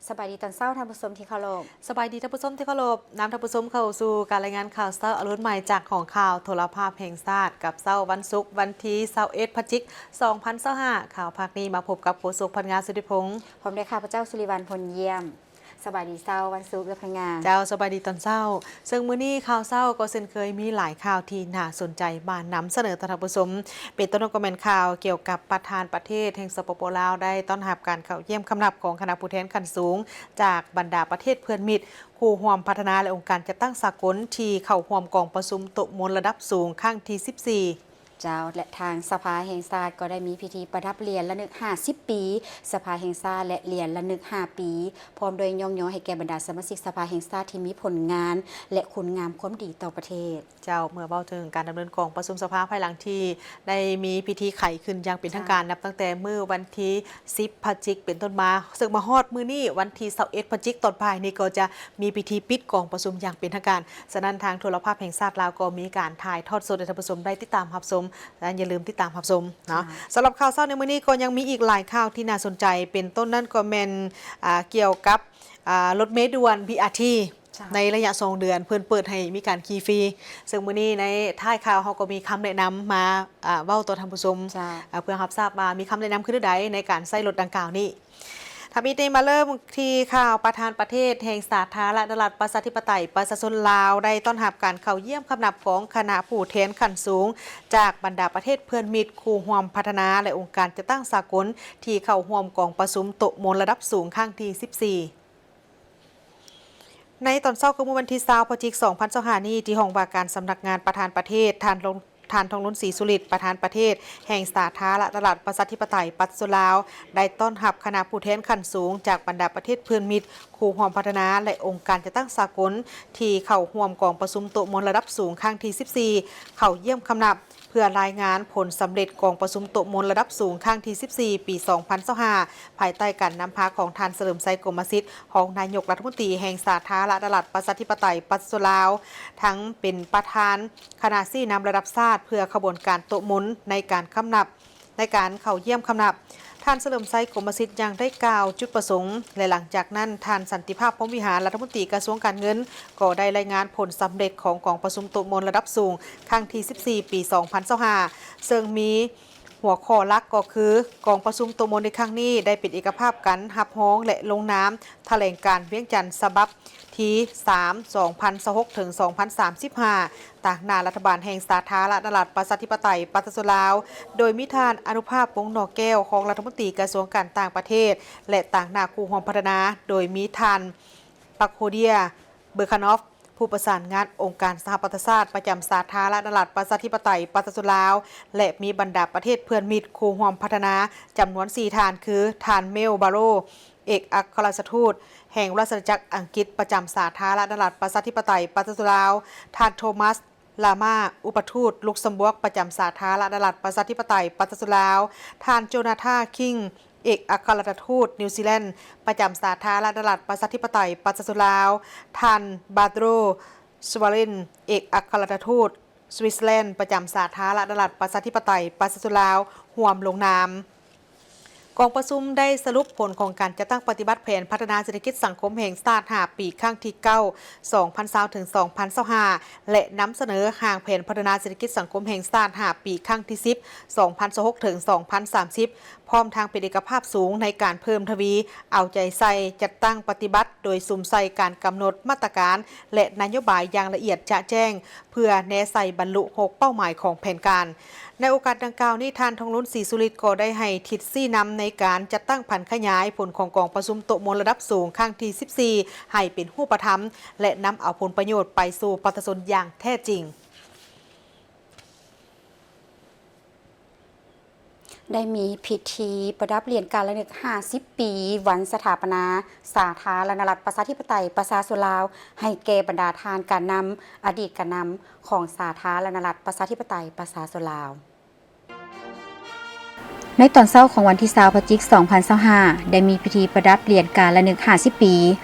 ສະບາຍດີຕອນເຊົ້າທ່ານຜູ້ຊົມທີ່ເຄົາລົບ. ສະບາຍດີທ່ານຜູ້ຊົມທີ່ເຄົາລົບ. ນຳທ່ານຜູ້ຊົມເຂົ້າສູ່ການລາຍງານຂ່າວເຊົ້າອາລຸນໃໝ່ຈາກຫ້ອງຂ່າວໂທລະພາບແຫ່ງຊາດ ກັບເຊົ້າວັນສຸກ ວັນທີຊາວເອັດ ພະຈິກ ສອງພັນຊາວຫ້າ. ຂ່າວພາກນີ້ມາພົບກັບໂຄສົກ ພັນງາ ສຸທິພົງ ພ້ອມດ້ວຍຂ້າພະເຈົ້າ ສຸລິວັນ ພົນຢ້ຽມ. ສະບາຍດີເຊົ້າວັນສຸກ ເອື້ອຍພັນງາ. ເຈົ້າ, ສະບາຍດີຕອນເຊົ້າ. ເຊິ່ງມື້ນີ້ຂ່າວເຊົ້າກໍເຊັ່ນເຄີຍມີຫຼາຍຂ່າວທີ່ໜ້າສົນໃຈມານຳສະເໜີຕໍ່ທ່ານຜູ້ຊົມ. ເປັນຕົ້ນກໍແມ່ນຂ່າວກ່ຽວກັບປະທານປະເທດແຫ່ງ ສປປ ລາວ ໄດ້ຕ້ອນຮັບການເຂົ້າຢ້ຽມຄຳນັບຂອງຄະນະຜູ້ແທນຂັ້ນສູງຈາກບັນດາປະເທດເພື່ອນມິດ, ຄູ່ຮ່ວມພັດທະນາ ແລະ ອົງການຈັດຕັ້ງສາກົນທີ່ເຂົ້າຮ່ວມກອງປະຊຸມໂຕະມົນລະດັບສູງຄັ້ງທີສິບສີ່. ເຈົ້າ ແລະ ທາງສະພາແຫ່ງຊາດກໍໄດ້ມີພິທີປະດັບຫຼຽນລະນຶກຫ້າສິບປີສະພາແຫ່ງຊາດ ແລະ ຫຼຽນລະນຶກຫ້າປີ ພ້ອມດ້ວຍຍ້ອງຍໍໃຫ້ແກ່ບັນດາສະມາຊິກສະພາແຫ່ງຊາດທີ່ມີຜົນງານ ແລະ ຄຸນງາມຄວາມດີຕໍ່ປະເທດ. ເຈົ້າ, ເມື່ອເວົ້າເຖິງການດຳເນີນກອງປະຊຸມສະພາພາຍຫຼັງທີ່ໄດ້ມີພິທີໄຂຂຶ້ນຢ່າງເປັນທາງການ ເຈົ້າ ນັບຕັ້ງແຕ່ມື້ວັນທີສິບ ພະຈິກ ເປັນຕົ້ນມາ, ເຊິ່ງມາຮອດມື້ນີ້ວັນທີຊາວເອັດ ພະຈິກ ຕອນບ່າຍນີ້ກໍຈະມີພິທີປິດກອງປະຊຸມຢ່າງເປັນທາງການ. ສະນັ້ນ ທາງໂທລະພາບແຫ່ງຊາດລາວກໍມີການຖ່າຍທອດສົດໃຫ້ທ່ານຜູ້ຊົມໄດ້ຕິດຕາມຮັບຊົມ, ສະນັ້ນຢ່າລືມຕິດຕາມຮັບຊົມເນາະ. ເຈົ້າ. ສຳລັບຂ່າວເຊົ້າໃນມື້ນີ້ກໍຍັງມີອີກຫຼາຍຂ່າວທີ່ໜ້າສົນໃຈ, ເປັນຕົ້ນນັ້ນກໍແມ່ນ ອ່າ ກ່ຽວກັບ ອ່າ ລົດເມດ່ວນ ບີ ອາ ທີ ເຈົ້າ ໃນໄລຍະສອງເດືອນ ເພິ່ນເປີດໃຫ້ມີການຂີ່ຟຣີ, ເຊິ່ງມື້ນີ້ໃນທ້າຍຂ່າວເຮົາກໍມີຄຳແນະນຳມາ ອ່າ ເວົ້າຕໍ່ທ່ານຜູ້ຊົມ ເຈົ້າ ເພື່ອຮັບຊາບວ່າມີຄຳແນະນຳຄືແນວໃດໃນການໃຊ້ລົດດັ່ງກ່າວນີ້. ທຳອິດນີ້ມາເລີ່ມທີ່ຂ່າວປະທານປະເທດແຫ່ງສາທາລະນະລັດ ປະຊາທິປະໄຕ ປະຊາຊົນລາວ ໄດ້ຕ້ອນຮັບການເຂົ້າຢ້ຽມຄຳນັບຂອງຄະນະຜູ້ແທນຂັ້ນສູງຈາກບັນດາປະເທດເພື່ອນມິດ, ຄູ່ຮ່ວມພັດທະນາ ແລະ ອົງການຈັດຕັ້ງສາກົນທີ່ເຂົ້າຮ່ວມກອງປະຊຸມໂຕະມົນລະດັບສູງຄັ້ງທີສິບສີ່. ໃນຕອນເຊົ້າຂອງມື້ວັນທີຊາວ ພະຈິກ ສອງພັນຊາວຫ້ານີ້ ທີ່ຫ້ອງວ່າການສຳນັກງານປະທານປະເທດ, ທ່ານ ທ່ານ ທອງລຸນ ສີສຸລິດ ປະທານປະເທດແຫ່ງສາທາລະນະລັດ ປະຊາທິປະໄຕ ປະຊາຊົນລາວ ໄດ້ຕ້ອນຮັບຄະນະຜູ້ແທນຂັ້ນສູງຈາກບັນດາປະເທດເພື່ອນມິດ, ຄູ່ຮ່ວມພັດທະນາ ແລະ ອົງການຈັດຕັ້ງສາກົນ ທີ່ເຂົ້າຮ່ວມກອງປະຊຸມໂຕະມົນລະດັບສູງຄັ້ງທີສິບສີ່ ເຂົ້າຢ້ຽມຄຳນັບ ເພື່ອລາຍງານຜົນສຳເລັດກອງປະຊຸມໂຕະມົນລະດັບສູງຄັ້ງທີສິບສີ່ ປີສອງພັນຊາວຫ້າ ພາຍໃຕ້ການນຳພາຂອງທ່ານ ສະເຫຼີມໄຊ ກົມມະສິດ ຮອງນາຍົກລັດຖະມົນຕີແຫ່ງສາທາລະນະລັດ ປະຊາທິປະໄຕ ປະຊາຊົນລາວ, ທັງເປັນປະທານຄະນະຊີ້ນຳລະດັບຊາດ ເພື່ອຂະບວນການໂຕະມົນໃນການຄຳນັບ ໃນການເຂົ້າຢ້ຽມຄຳນັບ. ທ່ານ ສະເຫຼີມໄຊ ກົມມະສິດ ຍັງໄດ້ກ່າວຈຸດປະສົງ ແລະ ຫຼັງຈາກນັ້ນ ທ່ານ ສັນຕິພາບ ພົມວິຫານ ລັດຖະມົນຕີກະຊວງການເງິນ ກໍໄດ້ລາຍງານຜົນສຳເລັດຂອງກອງປະຊຸມໂຕະມົນລະດັບສູງຄັ້ງທີສິບສີ່ ປີສອງພັນຊາວຫ້າ ເຊິ່ງມີຫົວຂໍ້ຫຼັກກໍຄື ກອງປະຊຸມໂຕະມົນໃນຄັ້ງນີ້ໄດ້ເປັນເອກະພາບກັນຮັບຮອງ ແລະ ລົງນາມຖະແຫຼງການວຽງຈັນສະບັບທີສາມ ສອງພັນຊາວຫົກ ເຖິງ ສອງພັນສາມສິບຫ້າ ຕາງໜ້າລັດຖະບານແຫ່ງສາທາລະນະລັດ ປະຊາທິປະໄຕ ປະຊາຊົນລາວ, ໂດຍມີທ່ານ ອະນຸພາບ ວົງໜໍແກ້ວ ຮອງລັດຖະມົນຕີກະຊວງການຕ່າງປະເທດ ແລະ ຕາງໜ້າຄູ່ຮ່ວມພັດທະນາ, ໂດຍມີທ່ານ ປາໂຄເດຍ ເບີຄານອຟ ຜູ້ປະສານງານອົງການສະຫະປະຊາຊາດປະຈຳສາທາລະນະລັດ ປະຊາທິປະໄຕ ປະຊາຊົນລາວ ແລະ ມີບັນດາປະເທດເພື່ອນມິດ, ຄູ່ຮ່ວມພັດທະນາ ຈຳນວນສີ່ທ່ານ ຄື ທ່ານ ເມວ ບາໂຣ ເອກອັກຄະລັດຖະທູດແຫ່ງລາຊະອານາຈັກອັງກິດປະຈຳສາທາລະນະລັດ ປະຊາທິປະໄຕ ປະຊາຊົນລາວ, ທ່ານ ໂທມັສ ລາມາ ອຸປະທູດ ລຸກຊຳບວກ ປະຈຳສາທາລະນະລັດ ປະຊາທິປະໄຕ ປະຊາຊົນລາວ, ທ່ານ ໂຈນາທາ ຄິງ ເອກອັກຄະລັດຖະທູດນິວຊີແລນ ປະຈຳສາທາລະນະລັດ ປະຊາທິປະໄຕ ປະຊາຊົນລາວ, ທ່ານ ບາໂຕຣ ສະວາລິນ ເອກອັກຄະລັດຖະທູດ ສະວິດເຊີແລນ ປະຈຳສາທາລະນະລັດ ປະຊາທິປະໄຕ ປະຊາຊົນລາວ ຮ່ວມລົງນາມ. ກອງປະຊຸມໄດ້ສະຫຼຸບຜົນຂອງການຈັດຕັ້ງປະຕິບັດແຜນພັດທະນາເສດຖະກິດສັງຄົມແຫ່ງຊາດຫ້າປີ ຄັ້ງທີເກົ້າ ສອງພັນຊາວ ເຖິງ ສອງພັນຊາວຫ້າ ແລະ ນຳສະເໜີຮ່າງແຜນພັດທະນາເສດຖະກິດສັງຄົມແຫ່ງຊາດຫ້າປີ ຄັ້ງທີສິບ ສອງພັນຊາວຫົກ ເຖິງ ສອງພັນສາມສິບ ພ້ອມທັງເປັນເອກະພາບສູງໃນການເພີ່ມທະວີເອົາໃຈໃສ່ຈັດຕັ້ງປະຕິບັດ ໂດຍສຸມໃສ່ການກຳນົດມາດຕະການ ແລະ ນະໂຍບາຍຢ່າງລະອຽດຈະແຈ້ງ ເພື່ອແນໃສ່ບັນລຸຫົກເປົ້າໝາຍຂອງແຜນການ. ໃນໂອກາດດັ່ງກ່າວນີ້, ທ່ານ ທອງລຸນ ສີສຸລິດ ກໍໄດ້ໃຫ້ທິດຊີ້ນຳໃນການຈັດຕັ້ງຜັນຂະຫຍາຍຜົນຂອງກອງປະຊຸມໂຕະມົນລະດັບສູງຄັ້ງທີສິບສີ່ ໃຫ້ເປັນຮູບປະທຳ ແລະ ນຳເອົາຜົນປະໂຫຍດໄປສູ່ປະຊາຊົນຢ່າງແທ້ຈິງ. ໄດ້ມີພິທີປະດັບຫຼຽນການລະນຶກຫ້າສິບປີ ວັນສະຖາປະນາສາທາລະນະລັດ ປະຊາທິປະໄຕ ປະຊາຊົນລາວ ໃຫ້ແກ່ບັນດາທ່ານການນຳ, ອະດີດການນຳຂອງສາທາລະນະລັດ ປະຊາທິປະໄຕ ປະຊາຊົນລາວ. ໃນຕອນເຊົ້າຂອງວັນທີຊາວ ພະຈິກ ສອງພັນຊາວຫ້າ ໄດ້ມີພິທີປະດັບຫຼຽນກາລະນຶກຫ້າສິບປີ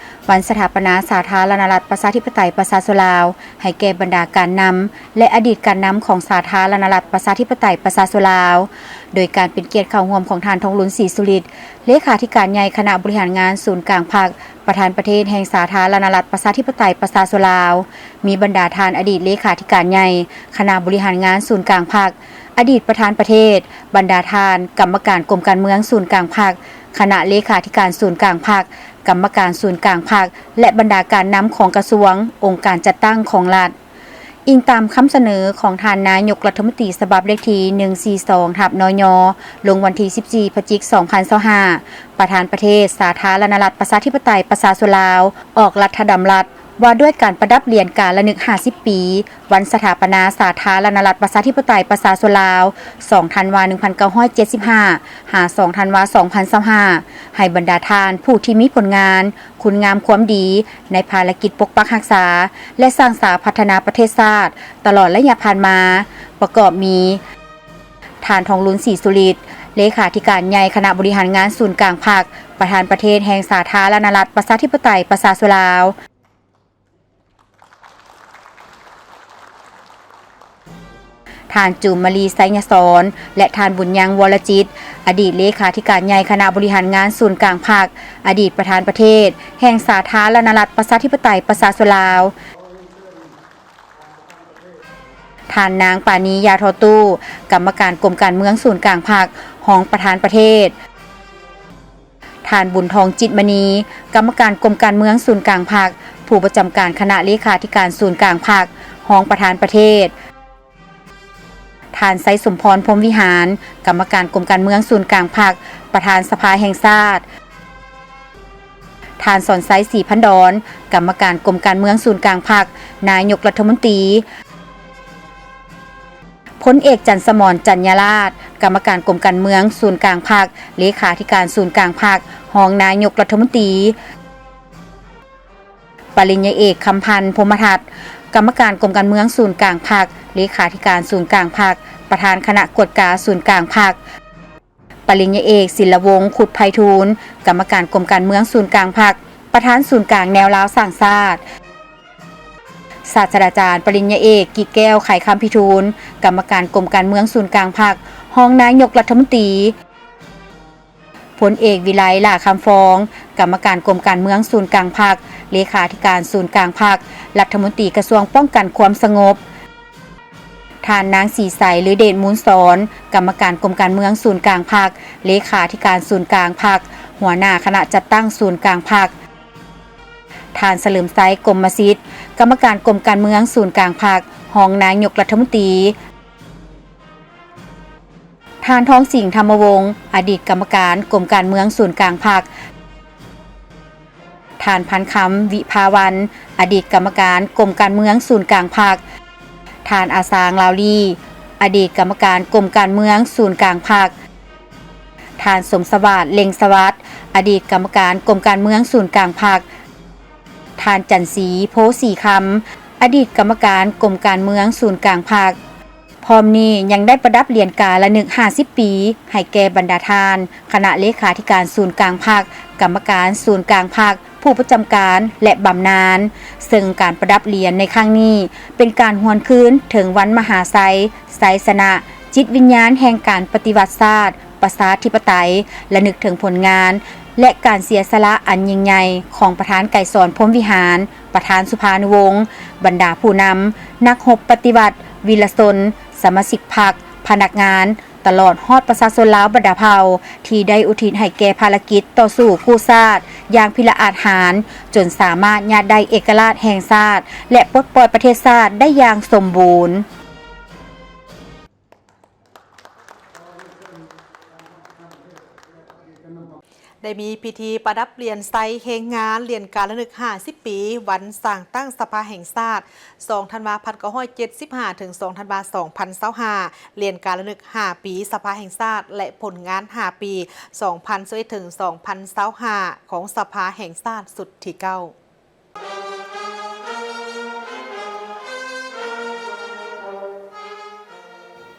ວັນສະຖາປະນາສາທາລະນະລັດ ປະຊາທິປະໄຕ ປະຊາຊົນລາວ ໃຫ້ແກ່ບັນດາການນຳ ແລະ ອະດີດການນຳຂອງສາທາລະນະລັດ ປະຊາທິປະໄຕ ປະຊາຊົນລາວ, ໂດຍການເປັນກຽດເຂົ້າຮ່ວມຂອງທ່ານ ທອງລຸນ ສີສຸລິດ ເລຂາທິການໃຫຍ່ຄະນະບໍລິຫານງານສູນກາງພັກ, ປະທານປະເທດແຫ່ງສາທາລະນະລັດ ປະຊາທິປະໄຕ ປະຊາຊົນລາວ, ມີບັນດາທ່ານອະດີດເລຂາທິການໃຫຍ່ຄະນະບໍລິຫານງານສູນກາງພັກ, ອະດີດປະທານປະເທດ, ບັນດາທ່ານກຳມະການກົມການເມືອງສູນກາງພັກ, ຄະນະເລຂາທິການສູນກາງພັກ, ກຳມະການສູນກາງພັກ ແລະ ບັນດາການນຳຂອງກະຊວງ, ອົງການຈັດຕັ້ງຂອງລັດ. ອີງຕາມຄຳສະເໜີຂອງທ່ານນາຍົກລັດຖະມົນຕີ ສະບັບເລກທີ ໜຶ່ງສີ່ສອງ ທັບ ນຍ ລົງວັນທີ ສິບສີ່ ພະຈິກ ສອງພັນຊາວຫ້າ, ປະທານປະເທດສາທາລະນະລັດ ປະຊາທິປະໄຕ ປະຊາຊົນລາວ ອອກລັດຖະດຳລັດ ວ່າດ້ວຍການປະດັບຫຼຽນກາລະນຶກຫ້າສິບປີ ວັນສະຖາປະນາສາທາລະນະລັດ ປະຊາທິປະໄຕ ປະຊາຊົນລາວ ສອງທັນວາ ໜຶ່ງພັນເກົ້າຮ້ອຍເຈັດສິບຫ້າ ຫາ ສອງທັນວາ ສອງພັນຊາວຫ້າ ໃຫ້ບັນດາທ່ານຜູ້ທີ່ມີຜົນງານ, ຄຸນງາມຄວາມດີ ໃນພາລະກິດປົກປັກຮັກສາ ແລະ ສ້າງສາພັດທະນາປະເທດຊາດ ຕະຫຼອດໄລຍະຜ່ານມາ ປະກອບມີ ທ່ານ ທອງລຸນ ສີສຸລິດ ເລຂາທິການໃຫຍ່ຄະນະບໍລິຫານງານສູນກາງພັກ, ປະທານປະເທດແຫ່ງສາທາລະນະລັດ ປະຊາທິປະໄຕ ປະຊາຊົນລາວ, ທ່ານ ຈູມມະລີ ໄຊຍະສອນ ແລະ ທ່ານ ບຸນຍັງ ວໍລະຈິດ ອະດີດເລຂາທິການໃຫຍ່ຄະນະບໍລິຫານງານສູນກາງພັກ, ອະດີດປະທານປະເທດແຫ່ງສາທາລະນະລັດ ປະຊາທິປະໄຕ ປະຊາຊົນລາວ. ທ່ານນາງ ປານີ ຢາທໍ່ຕູ້ ກຳມະການກົມການເມືອງສູນກາງພັກ, ຮອງປະທານປະເທດ, ທ່ານ ບຸນທອງ ຈິດມະນີ ກຳມະການກົມການເມືອງສູນກາງພັກ, ຜູ້ປະຈຳການຄະນະເລຂາທິການສູນກາງພັກ, ຮອງປະທານປະເທດ, ທ່ານ ໄຊສົມພອນ ພົມວິຫານ ກຳມະການກົມການເມືອງສູນກາງພັກ, ປະທານສະພາແຫ່ງຊາດ, ທ່ານ ສອນໄຊ ສີພັນດອນ ກຳມະການກົມການເມືອງສູນກາງພັກ, ນາຍົກລັດຖະມົນຕີ, ພົນເອກ ຈັນສະໝອນ ຈັນຍາລາດ ກຳມະການກົມການເມືອງສູນກາງພັກ, ເລຂາທິການສູນກາງພັກ, ຮອງນາຍົກລັດຖະມົນຕີ, ປະລິນຍາເອກ ຄຳພັນ ພົມມະທັດ ກຳມະການກົມການເມືອງສູນກາງພັກ, ເລຂາທິການສູນກາງພັກ, ປະທານຄະນະກວດກາສູນກາງພັກ, ປະລິນຍາເອກ ສິນລະວົງ ຄຸດໄພທູນ ກຳມະການກົມການເມືອງສູນກາງພັກ, ປະທານສູນກາງແນວລາວສ້າງຊາດ, ສາດສະດາຈານ ປະລິນຍາເອກ ກິແກ້ວ ໄຂຄຳພິທູນ ກຳມະການກົມການເມືອງສູນກາງພັກ, ຮອງນາຍົກລັດຖະມົນຕີ, ພົນເອກ ວິໄລ ຫຼ້າຄຳຟອງ ກຳມະການກົມການເມືອງສູນກາງພັກ, ເລຂາທິການສູນກາງພັກ, ລັດຖະມົນຕີກະຊວງປ້ອງກັນຄວາມສະຫງົບ, ທ່ານນາງ ສີໄສ ລືເດດມູນສອນ ກຳມະການກົມການເມືອງສູນກາງພັກ, ເລຂາທິການສູນກາງພັກ, ຫົວໜ້າຄະນະຈັດຕັ້ງສູນກາງພັກ, ທ່ານ ສະເຫຼີມໄຊ ກົມມະສິດ ກຳມະການກົມການເມືອງສູນກາງພັກ, ຮອງນາຍົກລັດຖະມົນຕີ, ທ່ານ ທອງສິງ ທຳມະວົງ ອະດີດກຳມະການກົມການເມືອງສູນກາງພັກ, ທ່ານ ພັນຄຳ ວິພາວັນ ອະດີດກຳມະການກົມການເມືອງສູນກາງພັກ, ທ່ານ ອາຊາງ ລາວລີ ອະດີດກຳມະການກົມການເມືອງສູນກາງພັກ, ທ່ານ ສົມສະຫວາດ ເລັງສະຫວັດ ອະດີດກຳມະການກົມການເມືອງສູນກາງພັກ, ທ່ານ ຈັນສີ ໂພສີຄຳ ອະດີດກຳມະການກົມການເມືອງສູນກາງພັກ. ພ້ອມນີ້ຍັງໄດ້ປະດັບຫຼຽນກາລະນຶກຫ້າສິບປີ ໃຫ້ແກ່ບັນດາທ່ານຄະນະເລຂາທິການສູນກາງພັກ, ກຳມະການສູນກາງພັກ, ຜູ້ປະຈຳການ ແລະ ບຳນານ, ເຊິ່ງການປະດັບຫຼຽນໃນຄັ້ງນີ້ ເປັນການຫວນຄືນເຖິງວັນມະຫາໄຊ, ໄຊຊະນະ, ຈິດວິນຍານແຫ່ງການປະຕິວັດຊາດ, ປະຊາທິປະໄຕ, ລະນຶກເຖິງຜົນງານ ແລະ ການເສຍສະຫຼະອັນຍິ່ງໃຫຍ່ຂອງປະທານໄກສອນ ພົມວິຫານ, ປະທານສຸພານຸວົງ, ບັນດາຜູ້ນຳ, ນັກຮົບປະຕິວັດ, ວິລະຊົນ, ສະມາຊິກພັກ, ພະນັກງານ, ຕະຫຼອດຮອດປະຊາຊົນລາວບັນດາເຜົ່າ ທີ່ໄດ້ອຸທິດໃຫ້ແກ່ພາລະກິດຕໍ່ສູ້ກູ້ຊາດຢ່າງພິລະອາດຫານ, ຈົນສາມາດຍາດໄດ້ເອກະລາດແຫ່ງຊາດ ແລະ ປົດປ່ອຍປະເທດຊາດໄດ້ຢ່າງສົມບູນ. ໄດ້ມີພິທີປະດັບຫຼຽນໄຊແຮງງານ, ຫຼຽນກາລະນຶກຫ້າສິບປີ ວັນສ້າງຕັ້ງສະພາແຫ່ງຊາດ ສອງທັນວາ ພັນເກົ້າຮ້ອຍເຈັດສິບຫ້າ ເຖິງ ສອງທັນວາ ສອງພັນຊາວຫ້າ, ຫຼຽນກາລະນຶກຫ້າປີສະພາແຫ່ງຊາດ ແລະ ຜົນງານຫ້າປີ ສອງພັນຊາວເອັດ ເຖິງ ສອງພັນຊາວຫ້າ ຂອງສະພາແຫ່ງຊາດຊຸດທີເກົ້າ.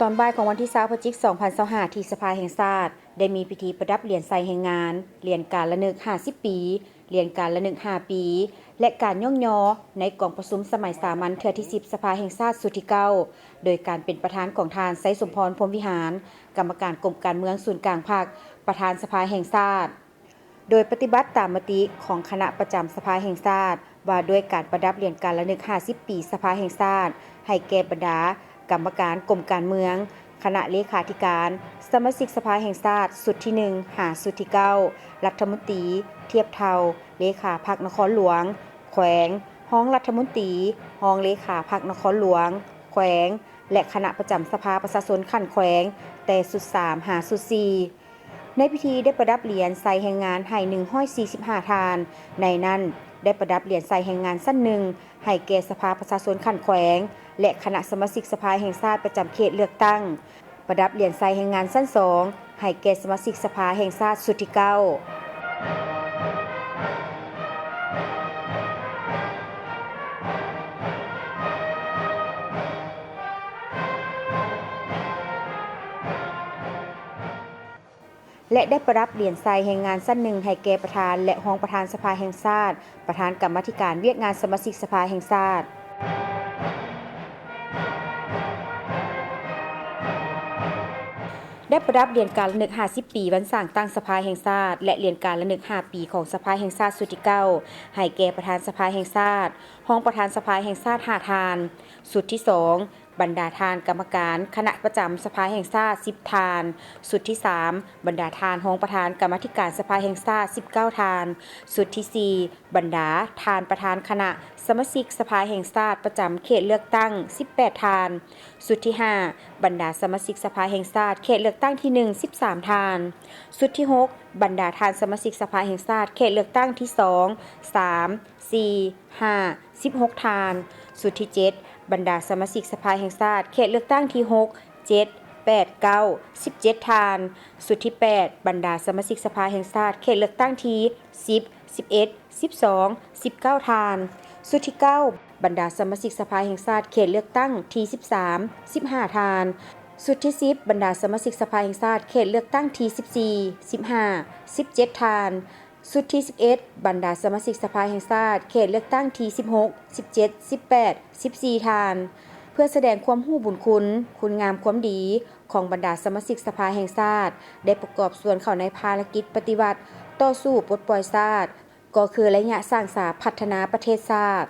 ຕອນບ່າຍຂອງວັນທີຊາວ ພະຈິກ ສອງພັນຊາວຫ້າ ທີ່ສະພາແຫ່ງຊາດ ໄດ້ມີພິທີປະດັບຫຼຽນໄຊແຮງງານ, ຫຼຽນການລະນຶກຫ້າສິບປີ, ຫຼຽນການລະນຶກຫ້າປີ ແລະ ການຍ້ອງຍໍໃນກອງປະຊຸມສະໄໝສາມັນເທື່ອທີສິບ ສະພາແຫ່ງຊາດຊຸດທີເກົ້າ ໂດຍການເປັນປະທານຂອງທ່ານ ໄຊສົມພອນ ພົມວິຫານ ກຳມະການກົມການເມືອງສູນກາງພັກ, ປະທານສະພາແຫ່ງຊາດ. ໂດຍປະຕິບັດຕາມມະຕິຂອງຄະນະປະຈຳສະພາແຫ່ງຊາດ ວ່າດ້ວຍການປະດັບຫຼຽນການລະນຶກຫ້າສິບປີສະພາແຫ່ງຊາດ ໃຫ້ແກ່ບັນດາກຳມະການກົມການເມືອງ, ຄະນະເລຂາທິການ, ສະມາຊິກສະພາແຫ່ງຊາດຊຸດທີໜຶ່ງ ຫາຊຸດທີເກົ້າ, ລັດຖະມົນຕີທຽບເທົ່າ, ເລຂາພັກນະຄອນຫຼວງ, ແຂວງ, ຮອງລັດຖະມົນຕີ, ຮອງເລຂາພັກນະຄອນຫຼວງ, ແຂວງ ແລະ ຄະນະປະຈຳສະພາປະຊາຊົນຂັ້ນແຂວງ ແຕ່ຊຸດສາມ ຫາຊຸດສີ່. ໃນພິທີໄດ້ປະດັບຫຼຽນໄຊແຮງງານໃຫ້ໜຶ່ງຮ້ອຍສີ່ສິບຫ້າທ່ານ, ໃນນັ້ນໄດ້ປະດັບຫຼຽນໄຊແຮງງານຊັ້ນໜຶ່ງໃຫ້ແກ່ສະພາປະຊາຊົນຂັ້ນແຂວງ ແລະ ຄະນະສະມາຊິກສະພາແຫ່ງຊາດປະຈຳເຂດເລືອກຕັ້ງ, ປະດັບຫຼຽນໄຊແຮງງານຊັ້ນສອງໃຫ້ແກ່ສະມາຊິກສະພາແຫ່ງຊາດຊຸດທີເກົ້າ. ແລະ ໄດ້ປະດັບຫຼຽນໄຊແຮງງານຊັ້ນໜຶ່ງໃຫ້ແກ່ປະທານ ແລະ ຮອງປະທານສະພາແຫ່ງຊາດ, ປະທານກຳມາທິການວຽກງານສະມາຊິກສະພາແຫ່ງຊາດ. ໄດ້ປະດັບຫຼຽນການລະນຶກຫ້າສິບປີວັນສ້າງຕັ້ງສະພາແຫ່ງຊາດ ແລະ ຫຼຽນການລະນຶກຫ້າປີຂອງສະພາແຫ່ງຊາດຊຸດທີເກົ້າ ໃຫ້ແກ່ປະທານສະພາແຫ່ງຊາດ, ຮອງປະທານສະພາແຫ່ງຊາດຫ້າທ່ານ, ຊຸດທີສອງ ບັນດາທ່ານກຳມະການຄະນະປະຈຳສະພາແຫ່ງຊາດສິບທ່ານ, ຊຸດທີສາມ ບັນດາທ່ານຮອງປະທານກຳມາທິການສະພາແຫ່ງຊາດສິບເກົ້າທ່ານ, ຊຸດທີສີ່ ບັນດາທ່ານປະທານຄະນະສະມາຊິກສະພາແຫ່ງຊາດປະຈຳເຂດເລືອກຕັ້ງສິບແປດທ່ານ, ຊຸດທີຫ້າ ບັນດາສະມາຊິກສະພາແຫ່ງຊາດເຂດເລືອກຕັ້ງທີໜຶ່ງສິບສາມທ່ານ, ຊຸດທີຫົກ ບັນດາທ່ານສະມາຊິກສະພາແຫ່ງຊາດເຂດເລືອກຕັ້ງທີສອງ ສາມ ສີ່ ຫ້າ ສິບຫົກທ່ານ, ຊຸດທີເຈັດ ບັນດາສະມາຊິກສະພາແຫ່ງຊາດເຂດເລືອກຕັ້ງທີຫົກ ເຈັດ ແປດ ເກົ້າ ສິບເຈັດທ່ານ, ຊຸດທີແປດ ບັນດາສະມາຊິກສະພາແຫ່ງຊາດເຂດເລືອກຕັ້ງທີສິບ ສິບເອັດ ສິບສອງ ສິບເກົ້າທ່ານ, ຊຸດທີເກົ້າ ບັນດາສະມາຊິກສະພາແຫ່ງຊາດເຂດເລືອກຕັ້ງທີສິບສາມ ສິບຫ້າທ່ານ, ຊຸດທີສິບ ບັນດາສະມາຊິກສະພາແຫ່ງຊາດເຂດເລືອກຕັ້ງທີສິບສີ່ ສິບຫ້າ ສິບເຈັດທ່ານ, ຊຸດທີສິບເອັດ ບັນດາສະມາຊິກສະພາແຫ່ງຊາດເຂດເລືອກຕັ້ງທີສິບຫົກ ສິບເຈັດ ສິບແປດ ສິບສີ່ທ່ານ, ເພື່ອສະແດງຄວາມຮູ້ບຸນຄຸນ, ຄຸນງາມຄວາມດີຂອງບັນດາສະມາຊິກສະພາແຫ່ງຊາດ ໄດ້ປະກອບສ່ວນເຂົ້າໃນພາລະກິດປະຕິວັດຕໍ່ສູ້ປົດປ່ອຍຊາດ, ກໍຄືໄລຍະສ້າງສາພັດທະນາປະເທດຊາດ.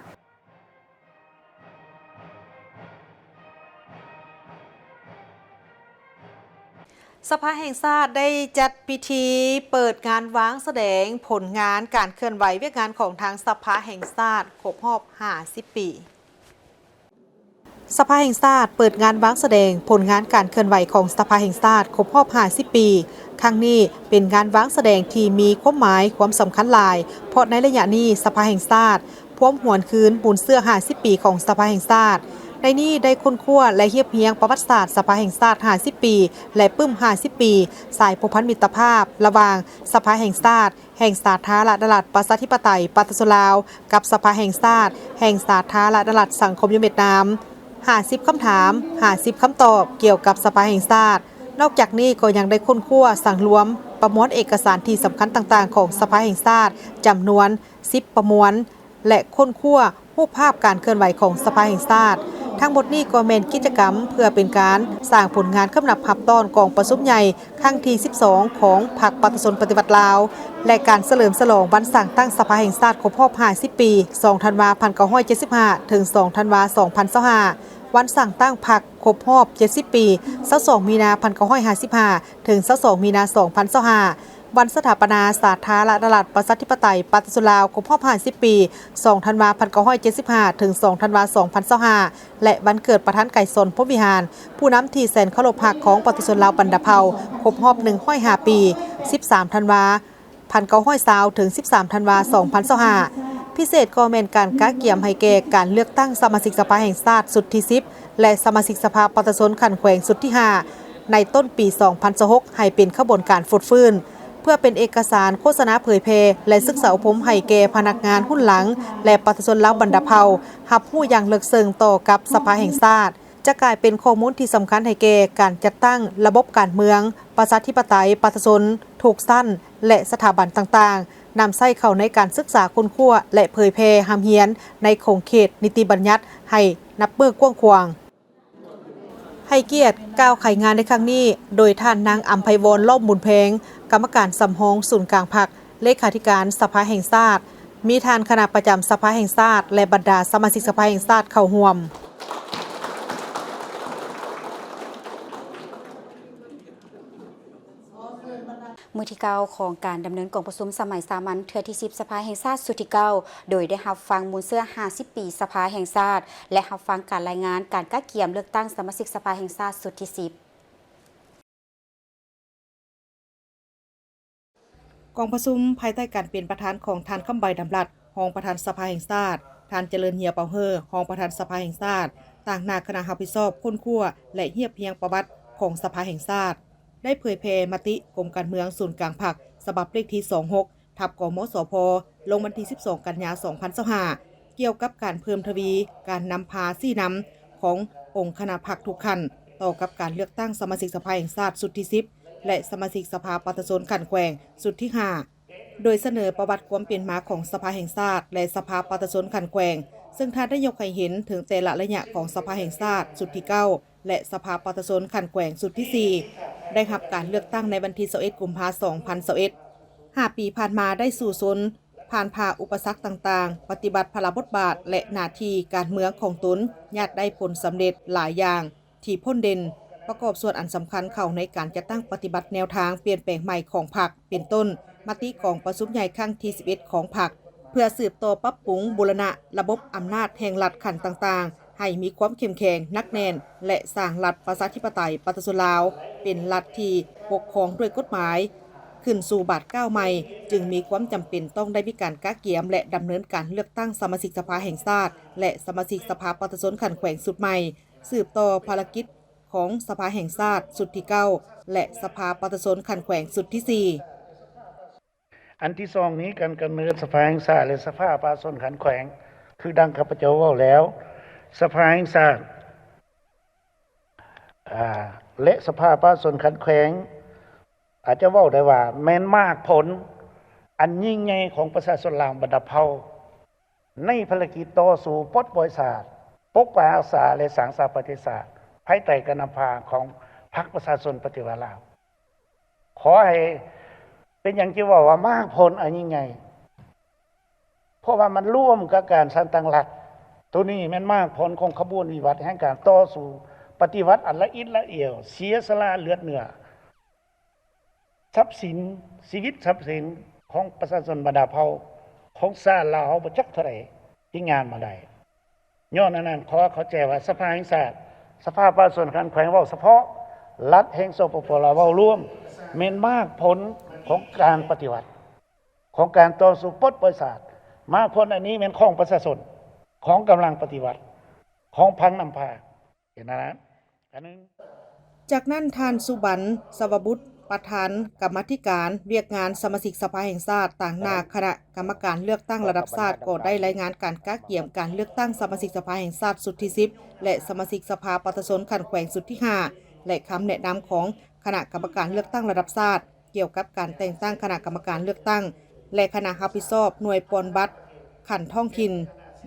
ສະພາແຫ່ງຊາດໄດ້ຈັດພິທີເປີດງານວາງສະແດງຜົນງານການເຄື່ອນໄຫວວຽກງານຂອງທາງສະພາແຫ່ງຊາດຄົບຮອບຫ້າສິບປີ. ສະພາແຫ່ງຊາດເປີດງານວາງສະແດງຜົນງານການເຄື່ອນໄຫວຂອງສະພາແຫ່ງຊາດຄົບຮອບຫ້າສິບປີ. ຄັ້ງນີ້ເປັນງານວາງສະແດງທີ່ມີຄວາມໝາຍຄວາມສຳຄັນຫຼາຍ, ເພາະໃນໄລຍະນີ້ສະພາແຫ່ງຊາດພວມຫວນຄືນບຸນເຊື່ອຫ້າສິບປີຂອງສະພາແຫ່ງຊາດ. ໃນນີ້ໄດ້ຄົ້ນຄວ້າ ແລະ ຮຽບຮຽງປະຫວັດສາດສະພາແຫ່ງຊາດຫ້າສິບປີ ແລະ ປຶ້ມຫ້າສິບປີ ສາຍພົວພັນມິດຕະພາບລະຫວ່າງສະພາແຫ່ງຊາດ ແຫ່ງສາທາລະນະລັດປະຊາທິປະໄຕປະຊາຊົນລາວ ກັບສະພາແຫ່ງຊາດແຫ່ງສາທາລະນະລັດສັງຄົມນິຍົມຫວຽດນາມ, ຫ້າສິບຄຳຖາມ, ຫ້າສິບຄຳຕອບກ່ຽວກັບສະພາແຫ່ງຊາດ. ນອກຈາກນີ້ກໍຍັງໄດ້ຄົ້ນຄວ້າ, ສັງລວມ, ປະມວນເອກະສານທີ່ສຳຄັນຕ່າງໆຂອງສະພາແຫ່ງຊາດ ຈຳນວນສິບປະມວນ ແລະ ຄົ້ນຄວ້າ ຮູບພາບການເຄື່ອນໄຫວຂອງສະພາແຫ່ງຊາດ. ທັງໝົດນີ້ກໍແມ່ນກິດຈະກຳເພື່ອເປັນການສ້າງຜົນງານກຳນັບຮັບຕ້ອນກອງປະຊຸມໃຫຍ່ຄັ້ງທີສິບສອງຂອງພັກປະຊາຊົນປະຕິວັດລາວ ແລະ ການສະເຫຼີມສະຫຼອງວັນສ້າງຕັ້ງສະພາແຫ່ງຊາດຄົບຮອບຫ້າສິບປີ ສອງທັນວາ ພັນເກົ້າຮ້ອຍເຈັດສິບຫ້າ ເຖິງ ສອງທັນວາ ສອງພັນຊາວຫ້າ, ວັນສ້າງຕັ້ງພັກຄົບຮອບເຈັດສິບປີ ຊາວສອງມີນາ ພັນເກົ້າຮ້ອຍຫ້າສິບຫ້າ ເຖິງ ຊາວສອງມີນາ ສອງພັນຊາວຫ້າ, ວັນສະຖາປະນາສາທາລະນະລັດປະຊາທິປະໄຕປະຊາຊົນລາວຄົບຮອບຫ້າສິບປີ ສອງທັນວາ ພັນເກົ້າຮ້ອຍເຈັດສິບຫ້າ ເຖິງ ສອງທັນວາ ສອງພັນຊາວຫ້າ ແລະ ວັນເກີດປະທານໄກສອນ ພົມວິຫານ ຜູ້ນຳທີ່ແສນເຄົາລົບຮັກຂອງປະຊາຊົນລາວບັນດາເຜົ່າ ຄົບຮອບໜຶ່ງຮ້ອຍຫ້າປີ ສິບສາມທັນວາ ພັນເກົ້າຮ້ອຍຊາວ ເຖິງ ສິບສາມທັນວາ ສອງພັນຊາວຫ້າ. ພິເສດກໍແມ່ນການກະກຽມໃຫ້ແກ່ການເລືອກຕັ້ງສະມາຊິກສະພາແຫ່ງຊາດຊຸດທີສິບ ແລະ ສະມາຊິກສະພາປະຊາຊົນຂັ້ນແຂວງຊຸດທີຫ້າ ໃນຕົ້ນປີສອງພັນຊາວຫົກ ໃຫ້ເປັນຂະບວນການຟົດຟື້ນ ເພື່ອເປັນເອກະສານໂຄສະນາເຜີຍແຜ່ ແລະ ສຶກສາອົບຮົມໃຫ້ແກ່ພະນັກງານຮຸ່ນຫຼັງ ແລະ ປະຊາຊົນລາວບັນດາເຜົ່າ ຮັບຮູ້ຢ່າງເລິກເຊິ່ງຕໍ່ກັບສະພາແຫ່ງຊາດ. ຈະກາຍເປັນຂໍ້ມູນທີ່ສຳຄັນໃຫ້ແກ່ການຈັດຕັ້ງລະບົບການເມືອງ, ປະຊາທິປະໄຕ, ປະຊາຊົນທຸກຊັ້ນ ແລະ ສະຖາບັນຕ່າງໆ, ນຳໃຊ້ເຂົ້າໃນການສຶກສາຄົ້ນຄວ້າ ແລະ ເຜີຍແຜ່ຮ່ຳຮຽນໃນຂົງເຂດນິຕິບັນຍັດໃຫ້ນັບເບິ່ງກວ້າງຂວາງ. ໃຫ້ກຽດກ່າວໄຂງານໃນຄັ້ງນີ້ ໂດຍທ່ານນາງອຳໄພວອນ ລ້ອມບຸນແພງ, ກຳມະການສຳຮອງສູນກາງພັກ, ເລຂາທິການສະພາແຫ່ງຊາດ, ມີທ່ານຄະນະປະຈຳສະພາແຫ່ງຊາດ ແລະ ບັນດາສະມາຊິກສະພາແຫ່ງຊາດເຂົ້າຮ່ວມ. ມື້ທີເກົ້າຂອງການດຳເນີນກອງປະຊຸມສະໄໝສາມັນເທື່ອທີສິບ ສະພາແຫ່ງຊາດຊຸດທີເກົ້າ ໂດຍໄດ້ຮັບຟັງມູນເຊື້ອຫ້າສິບປີສະພາແຫ່ງຊາດ ແລະ ຮັບຟັງການລາຍງານການກະກຽມເລືອກຕັ້ງສະມາຊິກສະພາແຫ່ງຊາດຊຸດທີສິບ. ກອງປະຊຸມພາຍໃຕ້ການເປັນປະທານຂອງທ່ານ ຄຳໃບ ດຳລັດ ຮອງປະທານສະພາແຫ່ງຊາດ, ທ່ານ ຈະເລີນ ເຫຍເປົາເຮີ ຮອງປະທານສະພາແຫ່ງຊາດ, ຕາງໜ້າຄະນະຮັບຜິດຊອບຄົ້ນຄວ້າ ແລະ ຮຽບຮຽງປະຫວັດຂອງສະພາແຫ່ງຊາດ, ໄດ້ເຜີຍແຜ່ມະຕິກົມການເມືອງສູນກາງພັກ ສະບັບເລກທີສອງຫົກ ທັບ ກມສພ ລົງວັນທີສິບສອງ ກັນຍາ ສອງພັນຊາວຫ້າ ກ່ຽວກັບການເພີ່ມທະວີການນຳພາຊີ້ນຳຂອງອົງຄະນະພັກທຸກຂັ້ນ ຕໍ່ກັບການເລືອກຕັ້ງສະມາຊິກສະພາແຫ່ງຊາດຊຸດທີສິບ ແລະ ສະມາຊິກສະພາປະຊາຊົນຂັ້ນແຂວງຊຸດທີຫ້າ ໂດຍສະເໜີປະຫວັດຄວາມເປັນມາຂອງສະພາແຫ່ງຊາດ ແລະ ສະພາປະຊາຊົນຂັ້ນແຂວງ, ເຊິ່ງທ່ານໄດ້ຍົກໃຫ້ເຫັນເຖິງແຕ່ລະໄລຍະຂອງສະພາແຫ່ງຊາດຊຸດທີເກົ້າ ແລະ ສະພາປະຊາຊົນຂັ້ນແຂວງຊຸດທີສີ່ ໄດ້ຮັບການເລືອກຕັ້ງໃນວັນທີຊາວເອັດ ກຸມພາ ສອງພັນຊາວເອັດ. ຫ້າປີຜ່ານມາໄດ້ສູ້ຊົນຜ່ານຜ່າອຸປະສັກຕ່າງໆ, ປະຕິບັດພາລະບົດບາດ ແລະ ໜ້າທີ່ການເມືອງຂອງຕົນ ຍາດໄດ້ຜົນສຳເລັດຫຼາຍຢ່າງທີ່ພົ້ນເດັ່ນ, ປະກອບສ່ວນອັນສຳຄັນເຂົ້າໃນການຈັດຕັ້ງປະຕິບັດແນວທາງປ່ຽນແປງໃໝ່ຂອງພັກ ເປັນຕົ້ນ ມະຕິກອງປະຊຸມໃຫຍ່ຄັ້ງທີສິບເອັດຂອງພັກ ເພື່ອສືບຕໍ່ປັບປຸງບູລະນະລະບົບອຳນາດແຫ່ງລັດຂັ້ນຕ່າງໆ ໃຫ້ມີຄວາມເຂັ້ມແຂງ, ໜັກແໜ້ນ ແລະ ສ້າງລັດປະຊາທິປະໄຕປະຊາຊົນລາວ ເປັນລັດທີ່ປົກຄອງດ້ວຍກົດໝາຍ ຂຶ້ນສູ່ບາດກ້າວໃໝ່, ຈຶ່ງມີຄວາມຈຳເປັນຕ້ອງໄດ້ມີການກະກຽມ ແລະ ດຳເນີນການເລືອກຕັ້ງສະມາຊິກສະພາແຫ່ງຊາດ ແລະ ສະມາຊິກສະພາປະຊາຊົນຂັ້ນແຂວງຊຸດໃໝ່, ສືບຕໍ່ພາລະກິດຂອງສະພາແຫ່ງຊາດຊຸດທີເກົ້າ ແລະ ສະພາປະຊາຊົນຂັ້ນແຂວງຊຸດທີສີ່. ອັນທີສອງນີ້ ການກຳເນີດສະພາແຫ່ງຊາດ ແລະ ສະພາປະຊາຊົນຂັ້ນແຂວງ ຄືດັ່ງຂ້າພະເຈົ້າເວົ້າແລ້ວ, ສະພາແຫ່ງຊາດ ອາ ແລະ ສະພາປະຊາຊົນຂັ້ນແຂວງ ອາດຈະເວົ້າໄດ້ວ່າແມ່ນໝາກຜົນອັນຍິ່ງໃຫຍ່ຂອງປະຊາຊົນລາວບັນດາເຜົ່າ ໃນພາລະກິດຕໍ່ສູ້ປົດປ່ອຍຊາດ, ປົກປັກຮັກສາ ແລະ ສ້າງສາປະເທດຊາດ ພາຍໃຕ້ການນຳພາຂອງພັກປະຊາຊົນປະຕິວັດລາວ. ຂໍໃຫ້ ເປັນຫຍັງຈຶ່ງເວົ້າວ່າໝາກຜົນອັນຍິ່ງໃຫຍ່? ເພາະວ່າມັນລວມກັບການສ້າງຕັ້ງລັດ. ໂຕນີ້ແມ່ນໝາກຜົນຂອງຂະບວນວິວັດແຫ່ງການຕໍ່ສູ້ປະຕິວັດອັນລະອິດລະອຽວ, ເສຍສະຫຼະເລືອດເນື້ອ ຊັບສິນ, ຊີວິດຊັບສິນຂອງປະຊາຊົນບັນດາເຜົ່າຂອງຊາດລາວເຮົາບໍ່ຈັກເທົ່າໃດຈຶ່ງຍາມມາໄດ້. ຍ້ອນອັນນັ້ນ ຂໍເຂົ້າໃຈວ່າສະພາແຫ່ງຊາດ, ສະພາປະຊາຊົນຂັ້ນແຂວງເວົ້າສະເພາະ, ລັດແຫ່ງ ສປປ ລາວ ເວົ້າລວມ, ແມ່ນໝາກຜົນຂອງການປະຕິວັດ, ຂອງການຕໍ່ສູ້ປົດປ່ອຍຊາດ. ໝາກຜົນອັນນີ້ແມ່ນຂອງປະຊາຊົນ, ຂອງກຳລັງປະຕິວັດ, ຂອງພັກນຳພາ. ເຫັນນະ? ອັນໜຶ່ງ. ຈາກນັ້ນ ທ່ານ ສຸບັນ ສະວະບຸດ ປະທານກຳມາທິການວຽກງານສະມາຊິກສະພາແຫ່ງຊາດ ຕາງໜ້າຄະນະກຳມະການເລືອກຕັ້ງລະດັບຊາດ ກໍໄດ້ລາຍງານການກະກຽມການເລືອກຕັ້ງສະມາຊິກສະພາແຫ່ງຊາດຊຸດທີສິບ ແລະ ສະມາຊິກສະພາປະຊາຊົນຂັ້ນແຂວງຊຸດທີຫ້າ ແລະ ຄຳແນະນຳຂອງຄະນະກຳມະການເລືອກຕັ້ງລະດັບຊາດ ກ່ຽວກັບການແຕ່ງຕັ້ງຄະນະກຳມະການເລືອກຕັ້ງ ແລະ ຄະນະຮັບຜິດຊອບໜ່ວຍປ່ອນບັດຂັ້ນທ້ອງຖິ່ນ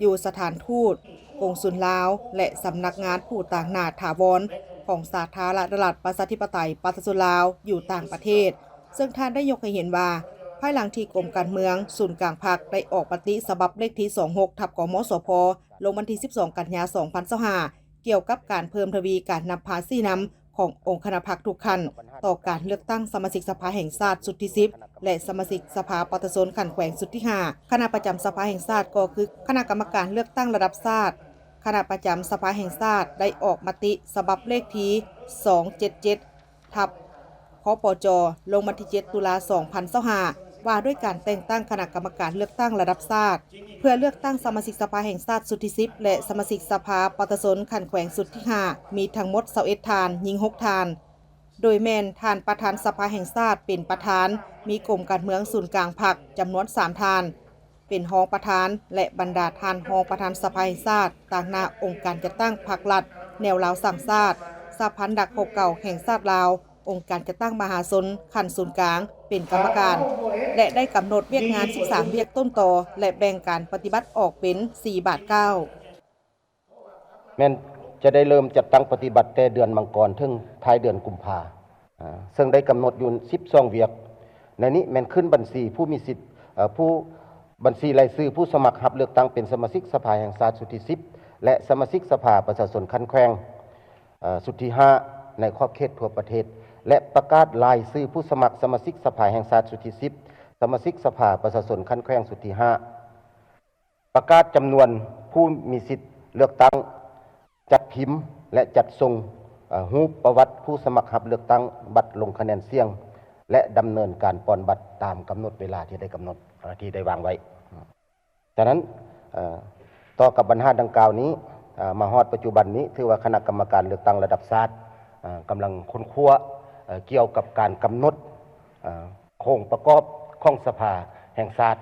ຢູ່ສະຖານທູດ, ກົງສຸນລາວ ແລະ ສຳນັກງານຜູ້ຕາງໜ້າຖາວອນຂອງສາທາລະນະລັດ ປະຊາທິປະໄຕ ປະຊາຊົນລາວ ຢູ່ຕ່າງປະເທດ, ເຊິ່ງທ່ານໄດ້ຍົກໃຫ້ເຫັນວ່າ ພາຍຫຼັງທີ່ກົມການເມືອງສູນກາງພັກໄດ້ອອກມະຕິສະບັບເລກທີສອງຫົກ ທັບ ກມສພ ລົງວັນທີສິບສອງ ກັນຍາ ສອງພັນຊາວຫ້າ ກ່ຽວກັບການເພີ່ມທະວີການນຳພາຊີ້ນຳ ຂອງອົງຄະນະພັກທຸກຂັ້ນ ຕໍ່ການເລືອກຕັ້ງສະມາຊິກສະພາແຫ່ງຊາດຊຸດທີສິບ ແລະ ສະມາຊິກສະພາປະຊາຊົນຂັ້ນແຂວງຊຸດທີຫ້າ. ຄະນະປະຈຳສະພາແຫ່ງຊາດ ກໍຄືຄະນະກຳມະການເລືອກຕັ້ງລະດັບຊາດ, ຄະນະປະຈຳສະພາແຫ່ງຊາດໄດ້ອອກມະຕິສະບັບເລກທີສອງເຈັດເຈັດ ທັບ ຄປຈ ລົງວັນທີເຈັດ ຕຸລາ ສອງພັນຊາວຫ້າ ວ່າດ້ວຍການແຕ່ງຕັ້ງຄະນະກຳມະການເລືອກຕັ້ງລະດັບຊາດ ເພື່ອເລືອກຕັ້ງສະມາຊິກສະພາແຫ່ງຊາດຊຸດທີສິບ ແລະ ສະມາຊິກສະພາປະຊາຊົນຂັ້ນແຂວງຊຸດທີຫ້າ ມີທັງໝົດຊາວເອັດທ່ານ, ຍິງຫົກທ່ານ, ໂດຍແມ່ນທ່ານປະທານສະພາແຫ່ງຊາດເປັນປະທານ, ມີກົມການເມືອງສູນກາງພັກຈຳນວນສາມທ່ານເປັນຮອງປະທານ ແລະ ບັນດາທ່ານຮອງປະທານສະພາແຫ່ງຊາດ ຕາງໜ້າອົງການຈັດຕັ້ງພັກລັດ ແນວລາວສ້າງຊາດ, ສະຫະພັນນັກຮົບເກົ່າແຫ່ງຊາດລາວ, ອົງການຈັດຕັ້ງມະຫາຊົນຂັ້ນສູນກາງເປັນກຳມະການ ແລະ ໄດ້ກຳນົດວຽກງານສິບສາມວຽກຕົ້ນຕໍ ແລະ ແບ່ງການປະຕິບັດອອກເປັນສີ່ບາດກ້າວ. ແມ່ນຈະໄດ້ເລີ່ມຈັດຕັ້ງປະຕິບັດແຕ່ເດືອນມັງກອນເຖິງທ້າຍເດືອນກຸມພາ ເຊິ່ງໄດ້ກຳນົດຢູ່ສິບສອງວຽກ. ໃນນີ້ແມ່ນຂຶ້ນບັນຊີຜູ້ມີສິດ ເອີ ຜູ້ ບັນຊີລາຍຊື່ຜູ້ສະໝັກຮັບເລືອກຕັ້ງເປັນສະມາຊິກສະພາແຫ່ງຊາດຊຸດທີສິບ ແລະ ສະມາຊິກສະພາປະຊາຊົນຂັ້ນແຂວງ ເອີ ຊຸດທີຫ້າ ໃນຂອບເຂດທົ່ວປະເທດ ແລະ ປະກາດລາຍຊື່ຜູ້ສະໝັກສະມາຊິກສະພາແຫ່ງຊາດຊຸດທີສິບ ສະມາຊິກສະພາປະຊາຊົນຂັ້ນແຂວງຊຸດທີຫ້າ ປະກາດຈຳນວນຜູ້ມີສິດເລືອກຕັ້ງ, ຈັດພິມ ແລະ ຈັດສົ່ງ ເອີ ຮູບປະຫວັດຜູ້ສະໝັກຮັບເລືອກຕັ້ງ, ບັດລົງຄະແນນສຽງ ແລະ ດຳເນີນການປ່ອນບັດຕາມກຳນົດເວລາທີ່ໄດ້ກຳນົດ ເອີ ທີ່ໄດ້ວາງໄວ້. ສະນັ້ນ ເອີ ຕໍ່ກັບບັນຫາດັ່ງກ່າວນີ້ ເອີ ມາຮອດປັດຈຸບັນນີ້ ຖືວ່າຄະນະກຳມະການເລືອກຕັ້ງລະດັບຊາດ ເອີ ກຳລັງຄົ້ນຄວ້າ ເອີ ກ່ຽວກັບການກຳນົດ ເອີ ໂຄງປະກອບຂອງສະພາແຫ່ງຊາດ,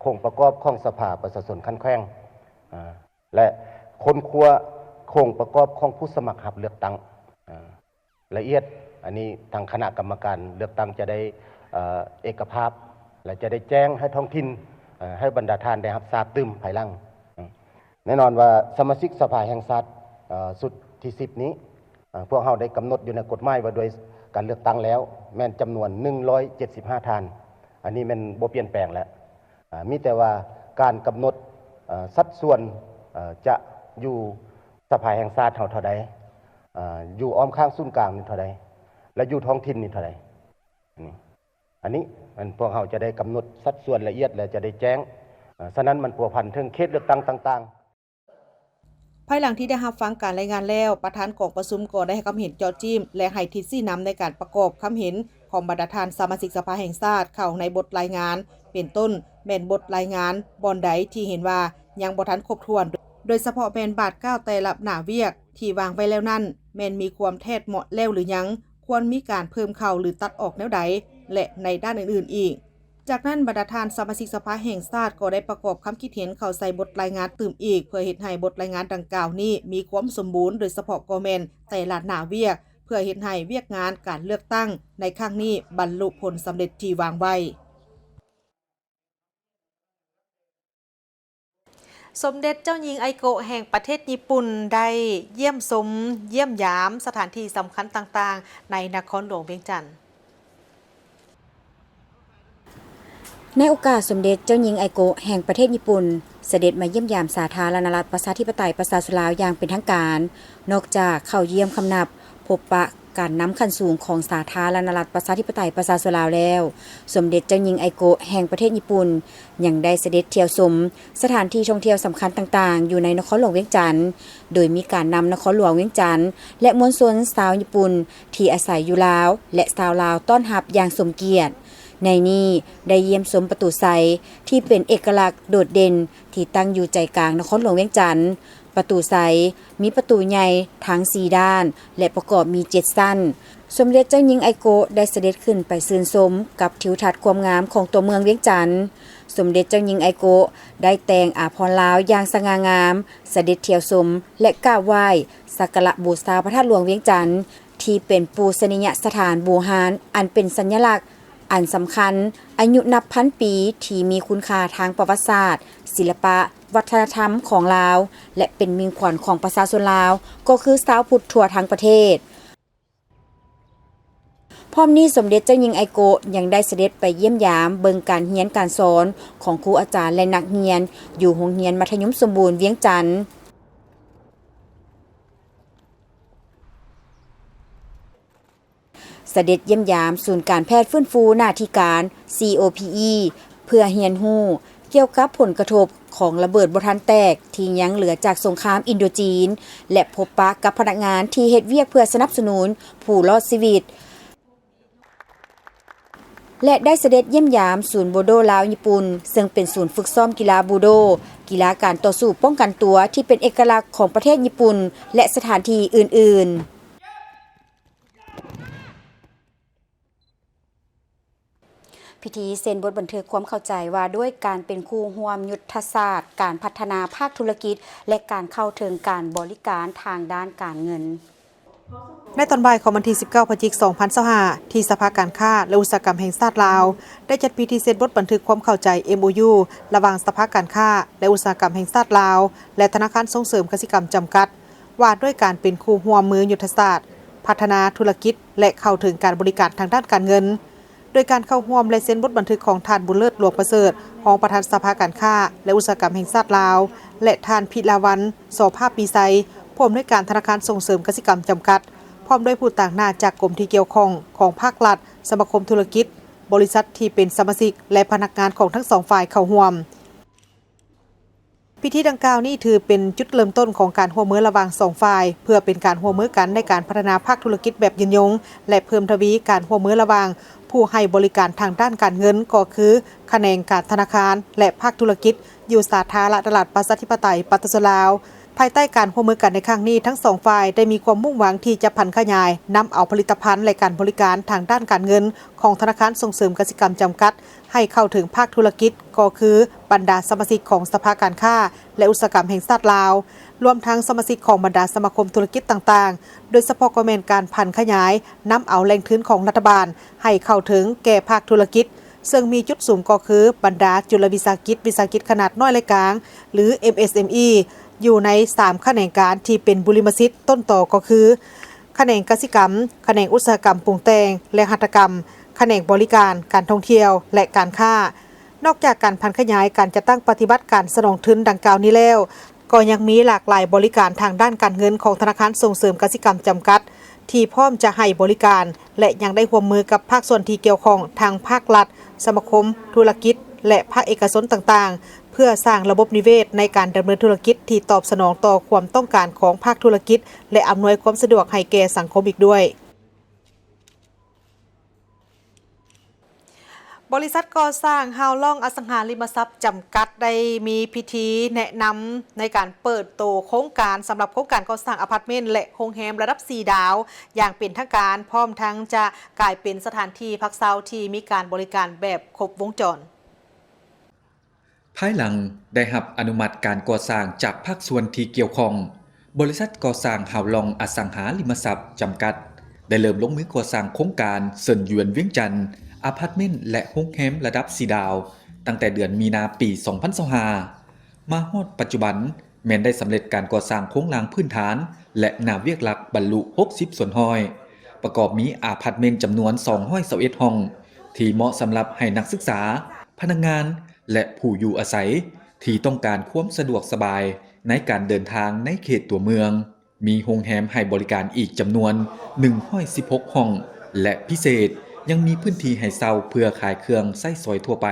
ໂຄງປະກອບຂອງສະພາປະຊາຊົນຂັ້ນແຂວງ ເອີ ແລະ ຄົ້ນຄວ້າໂຄງປະກອບຂອງຜູ້ສະໝັກຮັບເລືອກຕັ້ງ ເອີ ລະອຽດ. ອັນນີ້ທາງຄະນະກຳມະການເລືອກຕັ້ງຈະໄດ້ ເອີ ເອກະພາບ ແລະ ຈະໄດ້ແຈ້ງໃຫ້ທ້ອງຖິ່ນ ເອີ ໃຫ້ບັນດາທ່ານໄດ້ຮັບຊາບຕື່ມພາຍຫຼັງ. ແນ່ນອນວ່າສະມາຊິກສະພາແຫ່ງຊາດ ເອີ ຊຸດທີສິບນີ້ ເອີ ພວກເຮົາໄດ້ກຳນົດຢູ່ໃນກົດໝາຍວ່າດ້ວຍການເລືອກຕັ້ງແລ້ວ ແມ່ນຈຳນວນໜຶ່ງຮ້ອຍເຈັດສິບຫ້າທ່ານ. ອັນນີ້ແມ່ນບໍ່ປ່ຽນແປງແລ້ວ. ເອີ ມີແຕ່ວ່າການກຳນົດ ເອີ ສັດສ່ວນ ເອີ ຈະຢູ່ສະພາແຫ່ງຊາດເຮົາເທົ່າໃດ, ເອີ ຢູ່ອ້ອມຂ້າງສູນກາງນີ້ເທົ່າໃດ ແລະ ຢູ່ທ້ອງຖິ່ນນີ້ເທົ່າໃດ. ອັນນີ້ ອັນນີ້ ອັນ ພວກເຮົາຈະໄດ້ກຳນົດສັດສ່ວນລະອຽດ ແລະ ຈະໄດ້ແຈ້ງ. ເອີ ສະນັ້ນມັນພົວພັນເຖິງເຂດເລືອກຕັ້ງຕ່າງໆ. ພາຍຫຼັງທີ່ໄດ້ຮັບຟັງການລາຍງານແລ້ວ, ປະທານກອງປະຊຸມກໍໄດ້ໃຫ້ຄຳເຫັນເຈາະຈີ້ມ ແລະ ໃຫ້ທິດຊີ້ນຳໃນການປະກອບຄຳເຫັນຂອງບັນດາທ່ານສະມາຊິກສະພາແຫ່ງຊາດເຂົ້າໃນບົດລາຍງານ, ເປັນຕົ້ນ ແມ່ນບົດລາຍງານບ່ອນໃດທີ່ເຫັນວ່າຍັງບໍ່ທັນຄົບຖ້ວນ, ໂດຍສະເພາະແມ່ນບາດກ້າວແຕ່ລະໜ້າວຽກທີ່ວາງໄວ້ແລ້ວນັ້ນ ແມ່ນມີຄວາມແທດເໝາະແລ້ວຫຼືຍັງ, ຄວນມີການເພີ່ມເຂົ້າ ຫຼື ຕັດອອກແນວໃດ ແລະ ໃນດ້ານອື່ນໆອີກ. ຈາກນັ້ນ ບັນດາທ່ານສະມາຊິກສະພາແຫ່ງຊາດກໍໄດ້ປະກອບຄຳຄິດເຫັນເຂົ້າໃສ່ບົດລາຍງານຕື່ມອີກ ເພື່ອເຮັດໃຫ້ບົດລາຍງານດັ່ງກ່າວນີ້ມີຄວາມສົມບູນ, ໂດຍສະເພາະກໍແມ່ນແຕ່ລະໜ້າວຽກ, ເພື່ອເຮັດໃຫ້ວຽກງານການເລືອກຕັ້ງໃນຄັ້ງນີ້ບັນລຸຜົນສຳເລັດທີ່ວາງໄວ້. ສົມເດັດເຈົ້າຍິງໄອໂກະແຫ່ງປະເທດຍີ່ປຸ່ນ ໄດ້ຢ້ຽມຊົມຢ້ຽມຢາມສະຖານທີ່ສຳຄັນຕ່າງໆ ໃນນະຄອນຫຼວງວຽງຈັນ. ໃນໂອກາດສົມເດັດເຈົ້າຍິງໄອໂກະແຫ່ງປະເທດຍີ່ປຸ່ນ ສະເດັດມາຢ້ຽມຢາມສາທາລະນະລັດ ປະຊາທິປະໄຕ ປະຊາຊົນລາວຢ່າງເປັນທາງການ, ນອກຈາກເຂົ້າຢ້ຽມຄຳນັບ ພົບປະ ການນຳຂັ້ນສູງຂອງສາທາລະນະລັດ ປະຊາທິປະໄຕ ປະຊາຊົນລາວແລ້ວ, ສົມເດັດເຈົ້າຍິງໄອໂກະແຫ່ງປະເທດຍີ່ປຸ່ນ ຍັງໄດ້ສະເດັດທ່ຽວຊົມສະຖານທີ່ທ່ອງທ່ຽວສຳຄັນຕ່າງໆ ຢູ່ໃນນະຄອນຫຼວງວຽງຈັນ, ໂດຍມີການນຳນະຄອນຫຼວງວຽງຈັນ ແລະ ມວນຊົນຊາວຍີ່ປຸ່ນທີ່ອາໄສຢູ່ລາວ ແລະ ຊາວລາວຕ້ອນຮັບຢ່າງສົມກຽດ. ໃນນີ້ໄດ້ຢ້ຽມຊົມປະຕູໄຊ ທີ່ເປັນເອກະລັກໂດດເດັ່ນ ທີ່ຕັ້ງຢູ່ໃຈກາງນະຄອນຫຼວງວຽງຈັນ. ປະຕູໄຊ ມີປະຕູໃຫຍ່ທັງສີ່ດ້ານ ແລະ ປະກອບມີເຈັດຊັ້ນ. ສົມເດັດເຈົ້າຍິງໄອໂກະໄດ້ສະເດັດຂຶ້ນໄປຊື່ນຊົມກັບທິວທັດຄວາມງາມຂອງຕົວເມືອງວຽງຈັນ. ສົມເດັດເຈົ້າຍິງໄອໂກະໄດ້ແຕ່ງອາພອນລາວຢ່າງສະຫງ່າງາມ, ສະເດັດທ່ຽວຊົມ ແລະ ກາບໄຫວ້ສັກກາລະບູຊາພະທາດຫຼວງວຽງຈັນ ທີ່ເປັນປູຊະນີຍະສະຖານບູຮານ ອັນເປັນສັນຍະລັກອັນສຳຄັນ ອາຍຸນັບພັນປີ ທີ່ມີຄຸນຄ່າທາງປະຫວັດສາດ, ສິລະປະ, ວັດທະນະທຳຂອງລາວ ແລະ ເປັນມິ່ງຂວັນຂອງປະຊາຊົນລາວ ກໍຄືຊາວພຸດທົ່ວທັງປະເທດ. ພ້ອມນີ້ ສົມເດັດເຈົ້າຍິງໄອໂກະຍັງໄດ້ສະເດັດໄປຢ້ຽມຢາມເບິ່ງການຮຽນການສອນຂອງຄູອາຈານ ແລະ ນັກຮຽນ ຢູ່ໂຮງຮຽນມັດທະຍົມສົມບູນວຽງຈັນ. ສະເດັດຢ້ຽມຢາມສູນການແພດຟື້ນຟູໜ້າທີ່ການ COPE ເພື່ອຮຽນຮູ້ກ່ຽວກັບຜົນກະທົບຂອງລະເບີດບໍ່ທັນແຕກທີ່ຍັງເຫຼືອຈາກສົງຄາມອິນໂດຈີນ ແລະ ພົບປະກັບພະນັກງານທີ່ເຮັດວຽກເພື່ອສະໜັບສະໜູນຜູ້ລອດຊີວິດ ແລະ ໄດ້ສະເດັດຢ້ຽມຢາມສູນບູໂດລາວຍີ່ປຸ່ນ ເຊິ່ງເປັນສູນຝຶກຊ້ອມກິລາບູໂດ, ກິລາການຕໍ່ສູ້ປ້ອງກັນຕົວທີ່ເປັນເອກະລັກຂອງປະເທດຍີ່ປຸ່ນ ແລະ ສະຖານທີ່ອື່ນໆ. ສ ພິທີເຊັນບົດບັນທຶກຄວາມເຂົ້າໃຈວ່າດ້ວຍການເປັນຄູ່ຮ່ວມຍຸດທະສາດການພັດທະນາພາກທຸລະກິດ ແລະ ການເຂົ້າເຖິງການບໍລິການທາງດ້ານການເງິນ. ໃນຕອນບ່າຍຂອງວັນທີສິບເກົ້າ ພະຈິກ ສອງພັນຊາວຫ້າ ທີ່ສະພາການຄ້າ ແລະ ອຸດສາຫະກຳແຫ່ງຊາດລາວ ໄດ້ຈັດພິທີເຊັນບົດບັນທຶກຄວາມເຂົ້າໃຈ ເອັມໂອຢູ ລະຫວ່າງສະພາການຄ້າ ແລະ ອຸດສາຫະກຳແຫ່ງຊາດລາວ ແລະ ທະນາຄານສົ່ງເສີມກະສິກຳຈຳກັດ ວ່າດ້ວຍການເປັນຄູ່ຮ່ວມມືຍຸດທະສາດພັດທະນາທຸລະກິດ ແລະ ເຂົ້າເຖິງການບໍລິການທາງດ້ານການເງິນ. ໂດຍການເຂົ້າຮ່ວມ ແລະ ເຊັນບົດບັນທຶກຂອງທ່ານ ບຸນເລີດ ຫຼວງປະເສີດ ຮອງປະທານສະພາການຄ້າ ແລະ ອຸດສາຫະກຳແຫ່ງຊາດລາວ ແລະ ທ່ານ ພິລາວັນ ສໍພາປີໄຊ ຜູ້ອຳນວຍການທະນາຄານສົ່ງເສີມກະສິກຳຈຳກັດ ພ້ອມດ້ວຍຜູ້ຕາງໜ້າຈາກກົມທີ່ກ່ຽວຂ້ອງຂອງພາກລັດ, ສະມາຄົມທຸລະກິດ, ບໍລິສັດທີ່ເປັນສະມາຊິກ ແລະ ພະນັກງານຂອງທັງສອງຝ່າຍເຂົ້າຮ່ວມ. ພິທີດັ່ງກ່າວນີ້ຖືເປັນຈຸດເລີ່ມຕົ້ນຂອງການຮ່ວມມືລະຫວ່າງສອງຝ່າຍ ເພື່ອເປັນການຮ່ວມມືກັນໃນການພັດທະນາພາກທຸລະກິດແບບຍືນຍົງ ແລະ ເພີ່ມທະວີການຮ່ວມມືລະຫວ່າງຜູ້ໃຫ້ບໍລິການທາງດ້ານການເງິນ ກໍຄືຂະແໜງການທະນາຄານ ແລະ ພາກທຸລະກິດ ຢູ່ສາທາລະນະລັດປະຊາທິປະໄຕປະຊາຊົນລາວ. ພາຍໃຕ້ການຮ່ວມມືກັນໃນຄັ້ງນີ້, ທັງສອງຝ່າຍໄດ້ມີຄວາມມຸ່ງຫວັງທີ່ຈະຜັນຂະຫຍາຍນຳເອົາຜະລິດຕະພັນ ແລະ ການບໍລິການທາງດ້ານການເງິນຂອງທະນາຄານສົ່ງເສີມກະສິກຳຈຳກັດ ໃຫ້ເຂົ້າເຖິງພາກທຸລະກິດ ກໍຄືບັນດາສະມາຊິກຂອງສະພາການຄ້າ ແລະ ອຸດສາຫະກຳແຫ່ງຊາດລາວ, ລວມທັງສະມາຊິກຂອງບັນດາສະມາຄົມທຸລະກິດຕ່າງໆ, ໂດຍສະເພາະກໍແມ່ນການຜັນຂະຫຍາຍນຳເອົາແຫຼ່ງທຶນຂອງລັດຖະບານໃຫ້ເຂົ້າເຖິງແກ່ພາກທຸລະກິດ, ເຊິ່ງມີຈຸດສຸມກໍຄືບັນດາຈຸລະວິສາຫະກິດ, ວິສາຫະກິດຂະໜາດນ້ອຍ ແລະ ກາງ ຫຼື ເອັມເອສເອັມອີ ຢູ່ໃນສາມຂະແໜງການທີ່ເປັນບຸລິມະສິດຕົ້ນຕໍ ກໍຄື ຂະແໜງກະສິກຳ, ຂະແໜງອຸດສາຫະກຳປຸງແຕ່ງ ແລະ ຫັດຖະກຳ, ຂະແໜງບໍລິການ, ການທ່ອງທ່ຽວ ແລະ ການຄ້າ. ນອກຈາກການຜັນຂະຫຍາຍການຈັດຕັ້ງປະຕິບັດການສະໜອງທຶນດັ່ງກ່າວນີ້ແລ້ວ, ກໍຍັງມີຫຼາກຫຼາຍບໍລິການທາງດ້ານການເງິນຂອງທະນາຄານສົ່ງເສີມກະສິກຳຈຳກັດ ທີ່ພ້ອມຈະໃຫ້ບໍລິການ ແລະ ຍັງໄດ້ຮ່ວມມືກັບພາກສ່ວນທີ່ກ່ຽວຂ້ອງທາງພາກລັດ, ສະມາຄົມທຸລະກິດ ແລະ ພາກເອກະຊົນຕ່າງໆ ເພື່ອສ້າງລະບົບນິເວດໃນການດຳເນີນທຸລະກິດທີ່ຕອບສະໜອງຕໍ່ຄວາມຕ້ອງການຂອງພາກທຸລະກິດ ແລະ ອຳນວຍຄວາມສະດວກໃຫ້ແກ່ສັງຄົມອີກດ້ວຍ. ບໍລິສັດກໍ່ສ້າງຮາວລອງອະສັງຫາລິມະຊັບຈຳກັດ ໄດ້ມີພິທີແນະນຳໃນການເປີດໂຕໂຄງການສຳລັບໂຄງການກໍ່ສ້າງອາພາດເມັນ ແລະ ໂຮງແຮມລະດັບສີ່ດາວຢ່າງເປັນທາງການ, ພ້ອມທັງຈະກາຍເປັນສະຖານທີ່ພັກເຊົາທີ່ມີການບໍລິການແບບຄົບວົງຈອນ. ພາຍຫຼັງໄດ້ຮັບອະນຸມັດການກໍ່ສ້າງຈາກພາກສ່ວນທີ່ກ່ຽວຂ້ອງ, ບໍລິສັດກໍ່ສ້າງຮາວລອງອະສັງຫາລິມະຊັບຈຳກັດ ໄດ້ເລີ່ມລົງມືກໍ່ສ້າງໂຄງການເຊິນຢວນວຽງຈັນ ອາພາດເມັນ ແລະ ໂຮງແຮມລະດັບສີ່ດາວ ຕັ້ງແຕ່ເດືອນມີນາປີສອງພັນຊາວຫ້າ ມາຮອດປັດຈຸບັນ ແມ່ນໄດ້ສຳເລັດການກໍ່ສ້າງໂຄງລ່າງພື້ນຖານ ແລະ ໜ້າວຽກຫຼັກບັນລຸຫົກສິບສ່ວນຮ້ອຍ, ປະກອບມີອາພາດເມັນຈຳນວນສອງຮ້ອຍຊາວເອັດຫ້ອງ ທີ່ເໝາະສຳລັບໃຫ້ນັກສຶກສາ, ພະນັກງານ ແລະ ຜູ້ຢູ່ອາໄສ ທີ່ຕ້ອງການຄວາມສະດວກສະບາຍໃນການເດີນທາງໃນເຂດຕົວເມືອງ. ມີໂຮງແຮມໃຫ້ບໍລິການອີກຈຳນວນໜຶ່ງຮ້ອຍສິບຫົກຫ້ອງ ແລະ ພິເສດ ຍັງມີພື້ນທີ່ໃຫ້ເຊົ່າເພື່ອຂາຍເຄື່ອງໃຊ້ສອຍທົ່ວໄປ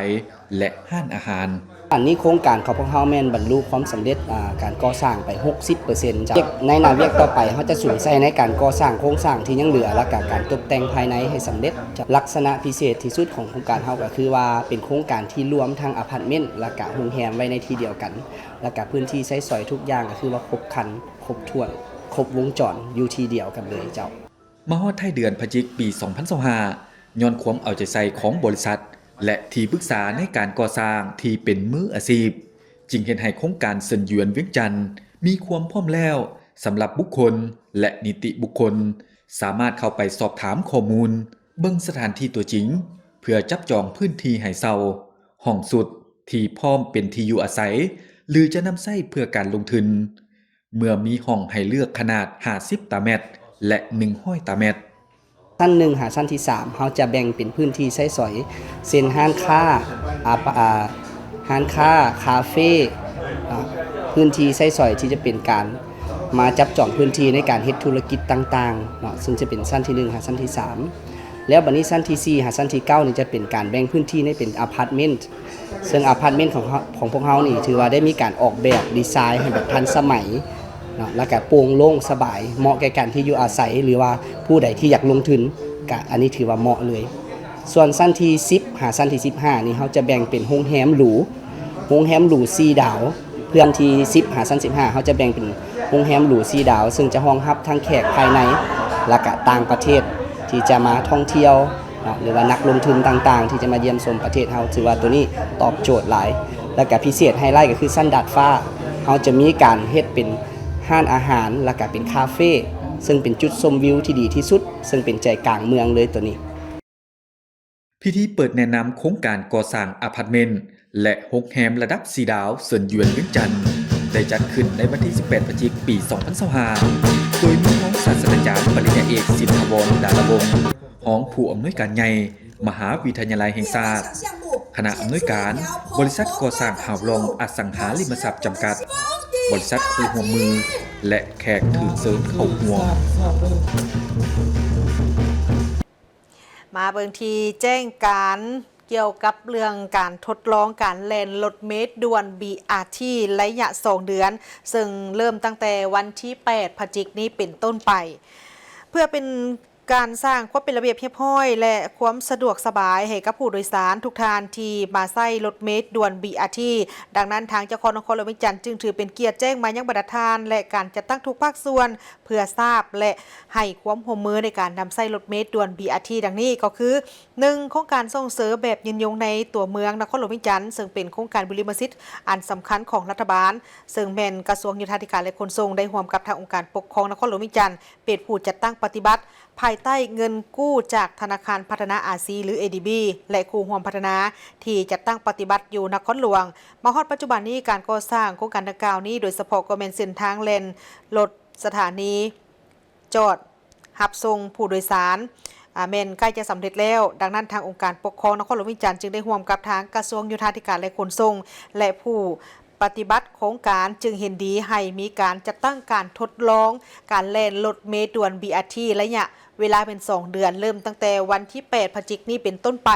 ແລະ ຮ້ານອາຫານ. ອັນນີ້ໂຄງການຂອງພວກເຮົາແມ່ນບັນລຸຄວາມສຳເລັດ ອາ ການກໍ່ສ້າງໄປຫົກສິບເປີເຊັນ. ໃນໜ້າວຽກຕໍ່ໄປ ເຮົາຈະສຸມໃສ່ໃນການກໍ່ສ້າງໂຄງສ້າງທີ່ຍັງເຫຼືອ ແລະ ກະການຕົບແຕ່ງພາຍໃນໃຫ້ສຳເລັດ. ລັກສະນະພິເສດທີ່ສຸດຂອງໂຄງການເຮົາກະຄືວ່າເປັນໂຄງການທີ່ລວມທັງອາພາດເມັນ ແລະ ກະໂຮງແຮມໄວ້ໃນທີ່ດຽວກັນ, ແລະ ກະພື້ນທີ່ໃຊ້ສອຍທຸກຢ່າງກະຄືວ່າຄົບຄັນ, ຄົບຖ້ວນ, ຄົບວົງຈອນຢູ່ທີ່ດຽວກັນເລີຍເຈົ້າ. ມາຮອດທ້າຍເດືອນພະຈິກປີສອງພັນຊາວຫ້າ ຍ້ອນຄວາມເອົາໃຈໃສ່ຂອງບໍລິສັດ ແລະ ທີ່ປຶກສາໃນການກໍ່ສ້າງທີ່ເປັນມືອາຊີບ ຈຶ່ງເຮັດໃຫ້ໂຄງການເຊິນຢວນວຽງຈັນ ມີຄວາມພ້ອມແລ້ວສຳລັບບຸກຄົນ ແລະ ນິຕິບຸກຄົນ ສາມາດເຂົ້າໄປສອບຖາມຂໍ້ມູນ, ເບິ່ງສະຖານທີ່ຕົວຈິງ ເພື່ອຈັບຈອງພື້ນທີ່ໃຫ້ເຊົ່າ, ຫ້ອງຊຸດທີ່ພ້ອມເປັນທີ່ຢູ່ອາໄສ ຫຼື ຈະນຳໃຊ້ເພື່ອການລົງທຶນ. ເມື່ອມີຫ້ອງໃຫ້ເລືອກຂະໜາດຫ້າສິບຕາແມັດ ແລະ ໜຶ່ງຮ້ອຍຕາແມັດ. ຊັ້ນໜຶ່ງຫາຊັ້ນທີສາມ ເຮົາຈະແບ່ງເປັນພື້ນທີ່ໃຊ້ສອຍ ເຊັ່ນ ຮ້ານຄ້າ ອາ ອາ ຮ້ານຄ້າ, ຄາເຟ, ອາ ພື້ນທີ່ໃຊ້ສອຍທີ່ຈະເປັນການມາຈັບຈອງພື້ນທີ່ໃນການເຮັດທຸລະກິດຕ່າງໆເນາະ, ເຊິ່ງຈະເປັນຊັ້ນທີໜຶ່ງຫາຊັ້ນທີສາມ. ແລ້ວບັດນີ້ຊັ້ນທີສີ່ຫາຊັ້ນທີເກົ້ານີ້ຈະເປັນການແບ່ງພື້ນທີ່ໃຫ້ເປັນອາພາດເມັນ, ເຊິ່ງອາພາດເມັນຂອງເຮົາ ຂອງພວກເຮົານີ້ຖືວ່າໄດ້ມີການອອກແບບດີໄຊໃຫ້ແບບທັນສະໄໝເນາະ, ແລ້ວກະໂປ່ງໂລ່ງສະບາຍ ເໝາະແກ່ການທີ່ຢູ່ອາໄສ ຫຼືວ່າຜູ້ໃດທີ່ຢາກລົງທຶນ ກະອັນນີ້ຖືວ່າເໝາະເລີຍ. ສ່ວນຊັ້ນທີສິບຫາຊັ້ນທີສິບຫ້ານີ້ ເຮົາຈະແບ່ງເປັນໂຮງແຮມຫຼູ ໂຮງແຮມຫຼູສີ່ດາວ. ເພື່ອນທີ່ສິບຫາຊັ້ນສິບຫ້າ ເຮົາຈະແບ່ງເປັນໂຮງແຮມຫຼູສີ່ດາວ ເຊິ່ງຈະຮອງຮັບທັງແຂກພາຍໃນ ແລະ ກະຕ່າງປະເທດ ທີ່ຈະມາທ່ອງທ່ຽວ ເນາະ ຫຼືວ່ານັກລົງທຶນຕ່າງໆ ທີ່ຈະມາຢ້ຽມຊົມປະເທດເຮົາ ຖືວ່າໂຕນີ້ຕອບໂຈດຫຼາຍ. ແລ້ວກະພິເສດໄຮໄລກໍຄືຊັ້ນດາດຟ້າ ເຮົາຈະມີການເຮັດເປັນຮ້ານອາຫານ ແລ້ວກະເປັນຄາເຟ ເຊິ່ງເປັນຈຸດຊົມວິວທີ່ດີທີ່ສຸດ ເຊິ່ງເປັນໃຈກາງເມືອງເລີຍໂຕນີ້. ພິທີເປີດແນະນຳໂຄງການກໍ່ສ້າງອາພາດເມັນ ແລະ ໂຮງແຮມລະດັບສີ່ດາວ ເຊິນຢວນວຽງຈັນ ໄດ້ຈັດຂຶ້ນໃນວັນທີສິບແປດ ພະຈິກ ປີສອງພັນຊາວຫ້າ ໂດຍມີຮອງສາດສະດາຈານ ປະລິນຍາເອກ ສິນຖາວອນ ດາລະວົງ ຮອງຜູ້ອຳນວຍການໃຫຍ່ ມະຫາວິທະຍາໄລແຫ່ງຊາດ, ຄະນະອຳນວຍການ ບໍລິສັດກໍ່ສ້າງຮາວລອງອະສັງຫາລິມະຊັບຈຳກັດ, ບໍລິສັດຜູ້ຮ່ວມມື ແລະ ແຂກຖືກເຊີນເຂົ້າຮ່ວມ. ມາເບິ່ງທີ່ແຈ້ງການກ່ຽວກັບເລື່ອງການທົດລອງການແລ່ນລົດເມດ່ວນ ບີອາທີ ໄລຍະສອງເດືອນ ເຊິ່ງເລີ່ມຕັ້ງແຕ່ວັນທີແປດ ພະຈິກນີ້ເປັນຕົ້ນໄປ ເພື່ອເປັນການສ້າງຄວາມເປັນລະບຽບຮຽບຮ້ອຍ ແລະ ຄວາມສະດວກສະບາຍໃຫ້ກັບຜູ້ໂດຍສານທຸກທ່ານທີ່ມາໃຊ້ລົດເມດ່ວນ ບີອາທີ. ດັ່ງນັ້ນ ທາງເຈົ້າຄອງນະຄອນຫຼວງວຽງຈັນຈຶ່ງຖືເປັນກຽດແຈ້ງມາຍັງບັນດາທ່ານ ແລະ ການຈັດຕັ້ງທຸກພາກສ່ວນ ເພື່ອຊາບ ແລະ ໃຫ້ຄວາມຮ່ວມມືໃນການນຳໃຊ້ລົດເມດ່ວນ ບີອາທີ ດັ່ງນີ້ກໍຄື ໜຶ່ງ ໂຄງການສົ່ງເສີມແບບຍືນຍົງໃນຕົວເມືອງນະຄອນຫຼວງວຽງຈັນ ເຊິ່ງເປັນໂຄງການບຸລິມະສິດອັນສຳຄັນຂອງລັດຖະບານ ເຊິ່ງແມ່ນກະຊວງໂຍທາທິການ ແລະ ຂົນສົ່ງ ໄດ້ຮ່ວມກັບທາງອົງການປົກຄອງນະຄອນຫຼວງວຽງຈັນ ເປັນຜູ້ຈັດຕັ້ງປະຕິບັດ ພາຍໃຕ້ເງິນກູ້ຈາກທະນາຄານພັດທະນາອາຊີ ຫຼື ເອດີບີ ແລະ ຄູ່ຮ່ວມພັດທະນາ ທີ່ຈັດຕັ້ງປະຕິບັດຢູ່ນະຄອນຫຼວງ. ມາຮອດປັດຈຸບັນນີ້ ການກໍ່ສ້າງໂຄງການດັ່ງກ່າວນີ້ ໂດຍສະເພາະກໍແມ່ນເສັ້ນທາງແລ່ນລົດສະຖານີຈອດ ຮັບສົ່ງຜູ້ໂດຍສານ ອາ ແມ່ນໃກ້ຈະສຳເລັດແລ້ວ. ດັ່ງນັ້ນ ທາງອົງການປົກຄອງນະຄອນຫຼວງວຽງຈັນ ຈຶ່ງໄດ້ຮ່ວມກັບທາງກະຊວງໂຍທາທິການ ແລະ ຂົນສົ່ງ ແລະ ຜູ້ປະຕິບັດໂຄງການ ຈຶ່ງເຫັນດີໃຫ້ມີການຈັດຕັ້ງການທົດລອງການແລ່ນລົດເມດ່ວນ ບີອາທີ ໄລຍະເວລາແມ່ນສອງເດືອນ ເລີ່ມຕັ້ງແຕ່ວັນທີແປດ ພະຈິກນີ້ເປັນຕົ້ນໄປ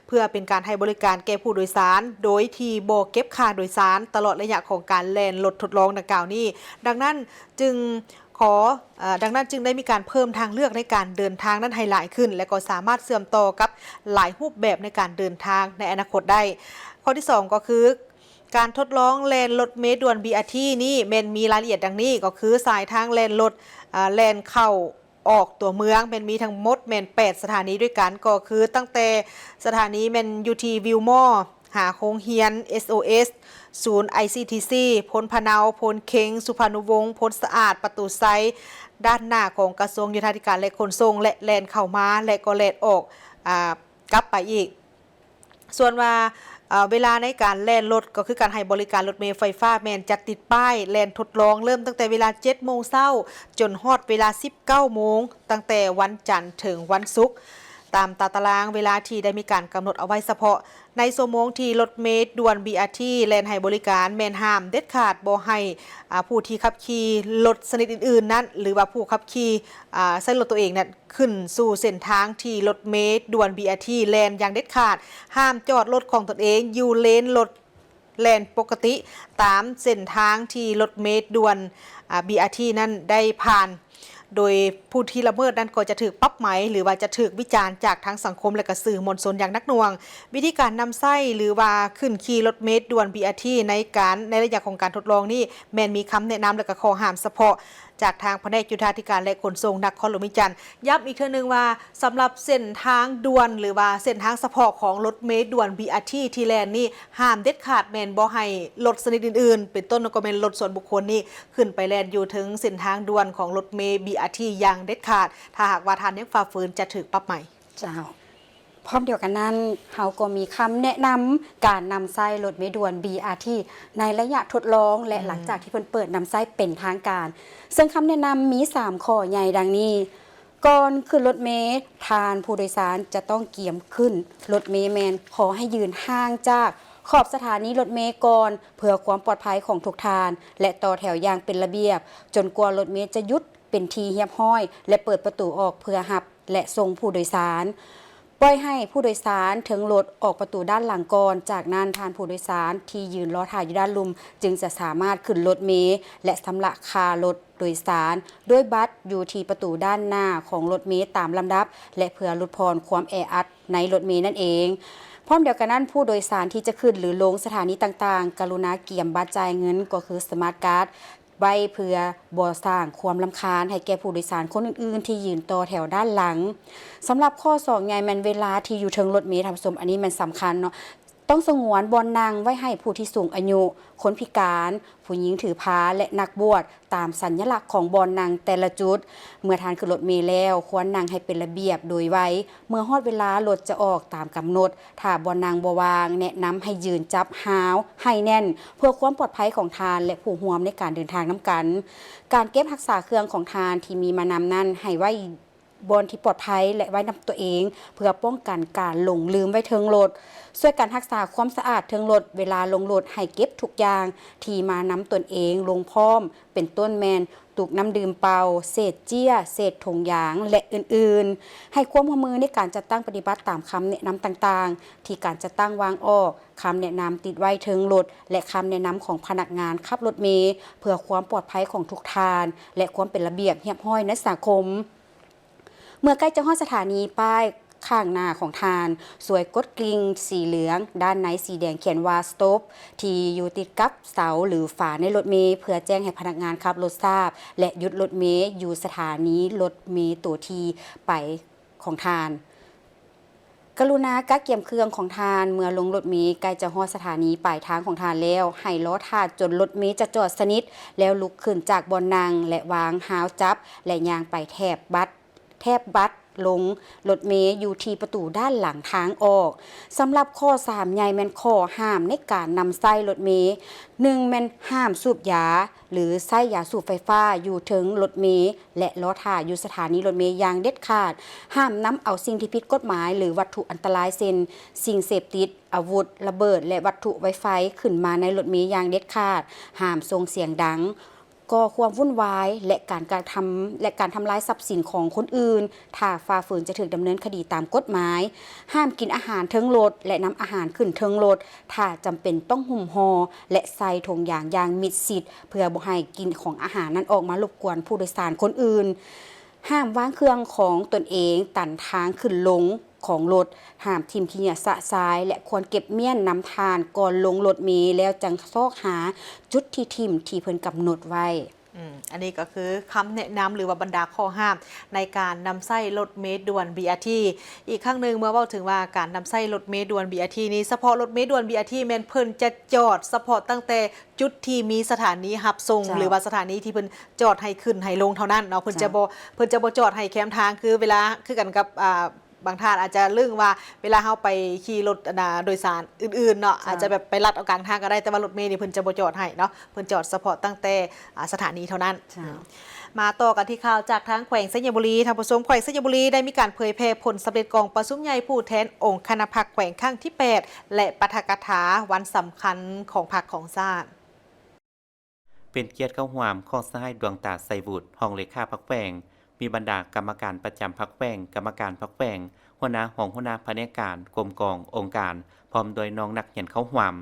ເພື່ອເປັນການໃຫ້ບໍລິການແກ່ຜູ້ໂດຍສານ ໂດຍທີ່ບໍ່ເກັບຄ່າໂດຍສານ ຕະຫຼອດໄລຍະຂອງການແລ່ນລົດທົດລອງດັ່ງກ່າວນີ້. ດັ່ງນັ້ນ ຈຶ່ງ ຂໍ ເອີ ດັ່ງນັ້ນຈຶ່ງໄດ້ມີການເພີ່ມທາງເລືອກໃນການເດີນທາງນັ້ນໃຫ້ຫຼາຍຂຶ້ນ ແລະ ກໍສາມາດເຊື່ອມຕໍ່ກັບຫຼາຍຮູບແບບໃນການເດີນທາງໃນອະນາຄົດໄດ້. ຂໍ້ທີສອງກໍຄື ການທົດລອງແລ່ນລົດເມດ່ວນ ບີອາທີ ນີ້ແມ່ນມີລາຍລະອຽດດັ່ງນີ້ ກໍຄືສາຍທາງແລ່ນລົດ ເອີ ແລ່ນເຂົ້າອອກຕົວເມືອງ ແມ່ນມີທັງໝົດແມ່ນແປດສະຖານີດ້ວຍກັນ ກໍຄືຕັ້ງແຕ່ສະຖານີແມ່ນຢູ່ທີ່ວິວມໍ ຫາໂຮງຮຽນ ເອສໂອເອສ ສູນ ໄອຊີທີຊີ ໂພນພະເນົາ ໂພນເຄັງ ສຸພານຸວົງ ໂພນສະອາດ ປະຕູໄຊ ດ້ານໜ້າຂອງກະຊວງໂຍທາທິການ ແລະ ຂົນສົ່ງ ແລະ ແລ່ນເຂົ້າມາ ແລະ ກໍແລ່ນອອກ ອາ ກັບໄປອີກ. ສ່ວນວ່າ ເອີ ເວລາໃນການແລ່ນລົດ ກໍຄືການໃຫ້ບໍລິການລົດເມໄຟຟ້າ ແມ່ນຈະຕິດປ້າຍແລ່ນທົດລອງ ເລີ່ມຕັ້ງແຕ່ເວລາເຈັດໂມງເຊົ້າ ຈົນຮອດເວລາສິບເກົ້າໂມງ ຕັ້ງແຕ່ວັນຈັນເຖິງວັນສຸກ. ຕາມຕາຕະລາງເວລາທີ່ໄດ້ມີການກຳນົດເອົາໄວ້ສະເພາະ ໃນຊົ່ວໂມງທີ່ລົດເມດ່ວນ ບີອາທີ ແລ່ນໃຫ້ບໍລິການ ແມ່ນຫ້າມເດັດຂາດບໍ່ໃຫ້ ອາ ຜູ້ທີ່ຂັບຂີ່ລົດຊະນິດອື່ນໆນັ້ນ ຫຼືວ່າຜູ້ຂັບຂີ່ ອາ ໃຊ້ລົດຕົວເອງນັ້ນ ຂຶ້ນສູ່ເສັ້ນທາງທີ່ລົດເມດ່ວນ ບີອາທີ ແລ່ນຢ່າງເດັດຂາດ. ຫ້າມຈອດລົດຂອງຕົນເອງຢູ່ເລນລົດ ແລ່ນປົກກະຕິຕາມເສັ້ນທາງທີ່ລົດເມດ່ວນ ອາ ບີອາທີ ນັ້ນໄດ້ຜ່ານ ໂດຍຜູ້ທີ່ລະເມີດນັ້ນກໍຈະຖືກປັບໃໝ ຫຼືວ່າຈະຖືກວິຈານຈາກທາງສັງຄົມ ແລະ ກະສື່ມວນຊົນຢ່າງໜັກໜ່ວງ. ວິທີການນຳໃຊ້ ຫຼືວ່າຂຶ້ນຂີ່ລົດເມດ່ວນ ບີອາທີ ໃນການ ໃນໄລຍະຂອງການທົດລອງນີ້ ແມ່ນມີຄຳແນະນຳ ແລະ ກະຂໍ້ຫ້າມສະເພາະ ຈາກທາງພະແນກໂຍທາທິການ ແລະ ຂົນສົ່ງນະຄອນຫຼວງວຽງຈັນ. ຢ້ຳອີກເທື່ອໜຶ່ງວ່າ ສຳລັບເສັ້ນທາງດ່ວນ ຫຼືວ່າເສັ້ນທາງສະເພາະຂອງລົດເມດ່ວນ ບີອາທີ ທີ່ແລ່ນນີ້ ຫ້າມເດັດຂາດແມ່ນບໍ່ໃຫ້ລົດຊະນິດອື່ນໆ ເປັນຕົ້ນກໍແມ່ນລົດສ່ວນບຸກຄົນນີ້ ຂຶ້ນໄປແລ່ນຢູ່ເທິງເສັ້ນທາງດ່ວນຂອງລົດເມ ບີອາທີ ຢ່າງເດັດຂາດ. ຖ້າຫາກວ່າທ່ານຍັງຝ່າຝືນ ຈະຖືກປັບໃໝ. ເຈົ້າ. ພ້ອມດຽວກັນນັ້ນ ເຮົາກໍມີຄຳແນະນຳການນຳໃຊ້ລົດເມດ່ວນ ບີອາທີ ໃນໄລຍະທົດລອງ ແລະ ຫຼັງຈາກທີ່ເພິ່ນເປີດນຳໃຊ້ເປັນທາງການ, ເຊິ່ງຄຳແນະນຳມີສາມຂໍ້ໃຫຍ່ດັ່ງນີ້. ກ່ອນຂຶ້ນລົດເມ, ທ່ານຜູ້ໂດຍສານຈະຕ້ອງກຽມຂຶ້ນລົດເມແມ່ນຂໍໃຫ້ຢືນຫ່າງຈາກຂອບສະຖານີລົດເມກ່ອນ ເພື່ອຄວາມປອດໄພຂອງທຸກທ່ານ ແລະ ຕໍ່ແຖວຢ່າງເປັນລະບຽບ ຈົນກວ່າລົດເມຈະຢຸດເປັນທີ່ຮຽບຮ້ອຍ ແລະ ເປີດປະຕູອອກເພື່ອຮັບ ແລະ ສົ່ງຜູ້ໂດຍສານ. ປ່ອຍໃຫ້ຜູ້ໂດຍສານເທິງລົດອອກປະຕູດ້ານຫຼັງກ່ອນ, ຈາກນັ້ນທ່ານຜູ້ໂດຍສານທີ່ຢືນລໍຖ້າຢູ່ດ້ານລຸ່ມ ຈຶ່ງຈະສາມາດຂຶ້ນລົດເມ ແລະ ຊຳລະຄ່າລົດໂດຍສານດ້ວຍບັດຢູ່ທີ່ປະຕູດ້ານໜ້າຂອງລົດເມຕາມລຳດັບ ແລະ ເພື່ອຫຼຸດຜ່ອນຄວາມແອອັດໃນລົດເມນັ້ນເອງ. ພ້ອມດຽວກັນນັ້ນ, ຜູ້ໂດຍສານທີ່ຈະຂຶ້ນ ຫຼື ລົງສະຖານີຕ່າງໆ ກະລຸນາກຽມບັດຈ່າຍເງິນ ກໍຄືສະມາດກາດ ໄວ້ເພື່ອບໍ່ສ້າງຄວາມລຳຄານໃຫ້ແກ່ຜູ້ໂດຍສານຄົນອື່ນໆທີ່ຢືນຕໍ່ແຖວດ້ານຫຼັງ. ສຳລັບຂໍ້ສອງໃຫຍ່ແມ່ນເວລາທີ່ຢູ່ເທິງລົດເມ, ທ່ານຜູ້ຊົມ, ອັນນີ້ແມ່ນສຳຄັນເນາະ. ຕ້ອງສະຫງວນບ່ອນນັ່ງໄວ້ໃຫ້ຜູ້ທີ່ສູງອາຍຸ, ຄົນພິການ, ຜູ້ຍິງຖືພາ ແລະ ນັກບວດ ຕາມສັນຍະລັກຂອງບ່ອນນັ່ງແຕ່ລະຈຸດ. ເມື່ອທ່ານຂຶ້ນລົດເມແລ້ວ, ຄວນນັ່ງໃຫ້ເປັນລະບຽບໂດຍໄວ. ເມື່ອຮອດເວລາລົດຈະອອກຕາມກຳນົດ, ຖ້າບ່ອນນັ່ງບໍ່ວ່າງ, ແນະນຳໃຫ້ຢືນຈັບຮາວໃຫ້ແໜ້ນ ເພື່ອຄວາມປອດໄພຂອງທ່ານ ແລະ ຜູ້ຮ່ວມໃນການເດີນທາງນຳກັນ. ການເກັບຮັກສາເຄື່ອງຂອງທ່ານທີ່ມີມານຳນັ້ນ ໃຫ້ໄວ້ ບ່ອນທີ່ປອດໄພ ແລະ ໄວ້ນຳຕົວເອງ ເພື່ອປ້ອງກັນການຫຼົງລືມໄວ້ເທິງລົດ. ຊ່ວຍກັນຮັກສາຄວາມສະອາດເທິງລົດ. ເວລາລົງລົດໃຫ້ເກັບທຸກຢ່າງທີ່ມານຳຕົນເອງລົງພ້ອມ, ເປັນຕົ້ນແມ່ນຕຸກນ້ຳດື່ມເປົ່າ, ເສດເຈ້ຍ, ເສດຖົງຢາງ ແລະ ອື່ນໆ. ໃຫ້ຄວາມຮ່ວມມືໃນການຈັດຕັ້ງປະຕິບັດຕາມຄຳແນະນຳຕ່າງໆ ທີ່ການຈັດຕັ້ງວາງອອກ, ຄຳແນະນຳຕິດໄວ້ເທິງລົດ ແລະ ຄຳແນະນຳຂອງພະນັກງານຂັບລົດເມ ເພື່ອຄວາມປອດໄພຂອງທຸກທ່ານ ແລະ ຄວາມເປັນລະບຽບຮຽບຮ້ອຍໃນສັງຄົມ. ເມື່ອໃກ້ຈະຮອດສະຖານີ, ປ້າຍຂ້າງໜ້າຂອງທ່ານ ຊ່ວຍກົດກລິ່ງສີເຫຼືອງດ້ານໃນສີແດງຂຽນວ່າ Stop ທີ່ຢູ່ຕິດກັບເສົາ ຫຼື ຝາໃນລົດເມ ເພື່ອແຈ້ງໃຫ້ພະນັກງານຂັບລົດຊາບ ແລະ ຢຸດລົດເມຢູ່ສະຖານີລົດເມໂຕທີ່ໄປຂອງທ່ານ. ກະລຸນາກະກຽມເຄື່ອງຂອງທ່ານ. ເມື່ອລົງລົດເມໃກ້ຈະຮອດສະຖານີປາຍທາງຂອງທ່ານແລ້ວ, ໃຫ້ລໍຖ້າຈົນລົດເມຈະຈອດສະໜິດ, ແລ້ວລຸກຂຶ້ນຈາກບ່ອນນັ່ງ ແລະ ວາງຮາວຈັບ ແລະ ຍ່າງໄປແຖບບັດ ແຖບບັດລົງລົດເມຢູ່ທີ່ປະຕູດ້ານຫຼັງທາງອອກ. ສຳລັບຂໍ້ສາມໃຫຍ່ແມ່ນຂໍ້ຫ້າມໃນການນຳໃຊ້ລົດເມ. ໜຶ່ງ ແມ່ນຫ້າມສູບຢາ ຫຼື ໃຊ້ຢາສູບໄຟຟ້າຢູ່ເທິງລົດເມ ແລະ ລໍຖ້າຢູ່ສະຖານີລົດເມຢ່າງເດັດຂາດ. ຫ້າມນຳເອົາສິ່ງທີ່ຜິດກົດໝາຍ ຫຼື ວັດຖຸອັນຕະລາຍ ເຊັ່ນ ສິ່ງເສບຕິດ, ອາວຸດ, ລະເບີດ ແລະ ວັດຖຸໄວໄຟ ຂຶ້ນມາໃນລົດເມຢ່າງເດັດຂາດ. ຫ້າມສົ່ງສຽງດັງ, ກໍ່ຄວາມວຸ່ນວາຍ ແລະ ການກະທຳ ແລະ ການທຳລາຍຊັບສິນຂອງຄົນອື່ນ. ຖ້າຝ່າຝືນຈະຖືກດຳເນີນຄະດີຕາມກົດໝາຍ. ຫ້າມກິນອາຫານເທິງລົດ ແລະ ນຳອາຫານຂຶ້ນເທິງລົດ. ຖ້າຈຳເປັນຕ້ອງຫຸ້ມຫໍ່ ແລະ ໃສ່ຖົງຢາງຢ່າງມິດຊິດ ເພື່ອບໍ່ໃຫ້ກິ່ນຂອງອາຫານນັ້ນອອກມາລົບກວນຜູ້ໂດຍສານຄົນອື່ນ. ຫ້າມວາງເຄື່ອງຂອງຕົນເອງຕັນທາງຂຶ້ນລົງຂອງລົດ. ຫ້າມຖິ້ມຂີ້ເຫຍື້ອຊະຊາຍ ແລະ ຄວນເກັບມ້ຽນນຳທ່ານກ່ອນລົງລົດເມ ແລ້ວຈັ່ງຊອກຫາຈຸດທີ່ຖິ້ມທີ່ເພິ່ນກຳນົດໄວ້. ອືມ ອັນນີ້ກໍຄືຄຳແນະນຳ ຫຼືວ່າບັນດາຂໍ້ຫ້າມໃນການນຳໃຊ້ລົດເມດ່ວນ ບີອາທີ. ອີກຄັ້ງໜຶ່ງ ເມື່ອເວົ້າເຖິງວ່າການນຳໃຊ້ລົດເມດ່ວນ ບີອາທີ ນີ້ ສະເພາະລົດເມດ່ວນ ບີອາທີ ແມ່ນເພິ່ນຈະຈອດສະເພາະຕັ້ງແຕ່ຈຸດທີ່ມີສະຖານີຮັບສົ່ງ ເຈົ້າ ຫຼືວ່າສະຖານີທີ່ເພິ່ນຈອດໃຫ້ຂຶ້ນໃຫ້ລົງເທົ່ານັ້ນເນາະ. ເພິ່ນຈະ ເຈົ້າ ບໍ່ ເພິ່ນຈະບໍ່ຈອດໃຫ້ແຄມທາງ ຄືເວລາ ຄືກັນກັບ ອ່າ ບາງທ່ານອາດຈະລຶ້ງວ່າ ເວລາເຮົາໄປຂີ່ລົດ ອັນນ່າ ໂດຍສານອື່ນໆເນາະ ເຈົ້າ ອາດຈະແບບໄປລັດເອົາກາງທາງກໍໄດ້, ແຕ່ວ່າລົດເມນີ້ເພິ່ນຈະບໍ່ຈອດໃຫ້ເນາະ, ເພິ່ນຈອດສະເພາະຕັ້ງແຕ່ ອ່າ ສະຖານີເທົ່ານັ້ນ. ເຈົ້າ ອືມ ມາຕໍ່ກັນທີ່ຂ່າວຈາກທາງແຂວງໄຊຍະບູລີ. ທ່ານຜູ້ຊົມ, ແຂວງໄຊຍະບູລີໄດ້ມີການເຜີຍແຜ່ຜົນສຳເລັດກອງປະຊຸມໃຫຍ່ຜູ້ແທນອົງຄະນະພັກແຂວງຄັ້ງທີແປດ ແລະ ປາຖະກະຖາວັນສຳຄັນຂອງພັກຂອງຊາດ. ເປັນກຽດເຂົ້າຮ່ວມຂອງສະຫາຍ ດວງຕາ ໄຊວຸດ ຮອງເລຂາພັກແຂວງ, ມີບັນດາກຳມະການປະຈຳພັກແຂວງ, ກຳມະການພັກແຂວງ, ຫົວໜ້າຫ້ອງ, ຫົວໜ້າພະແນກການ, ກົມກອງ, ອົງການ ພ້ອມດ້ວຍນ້ອງນັກຮຽນເຂົ້າຮ່ວມ.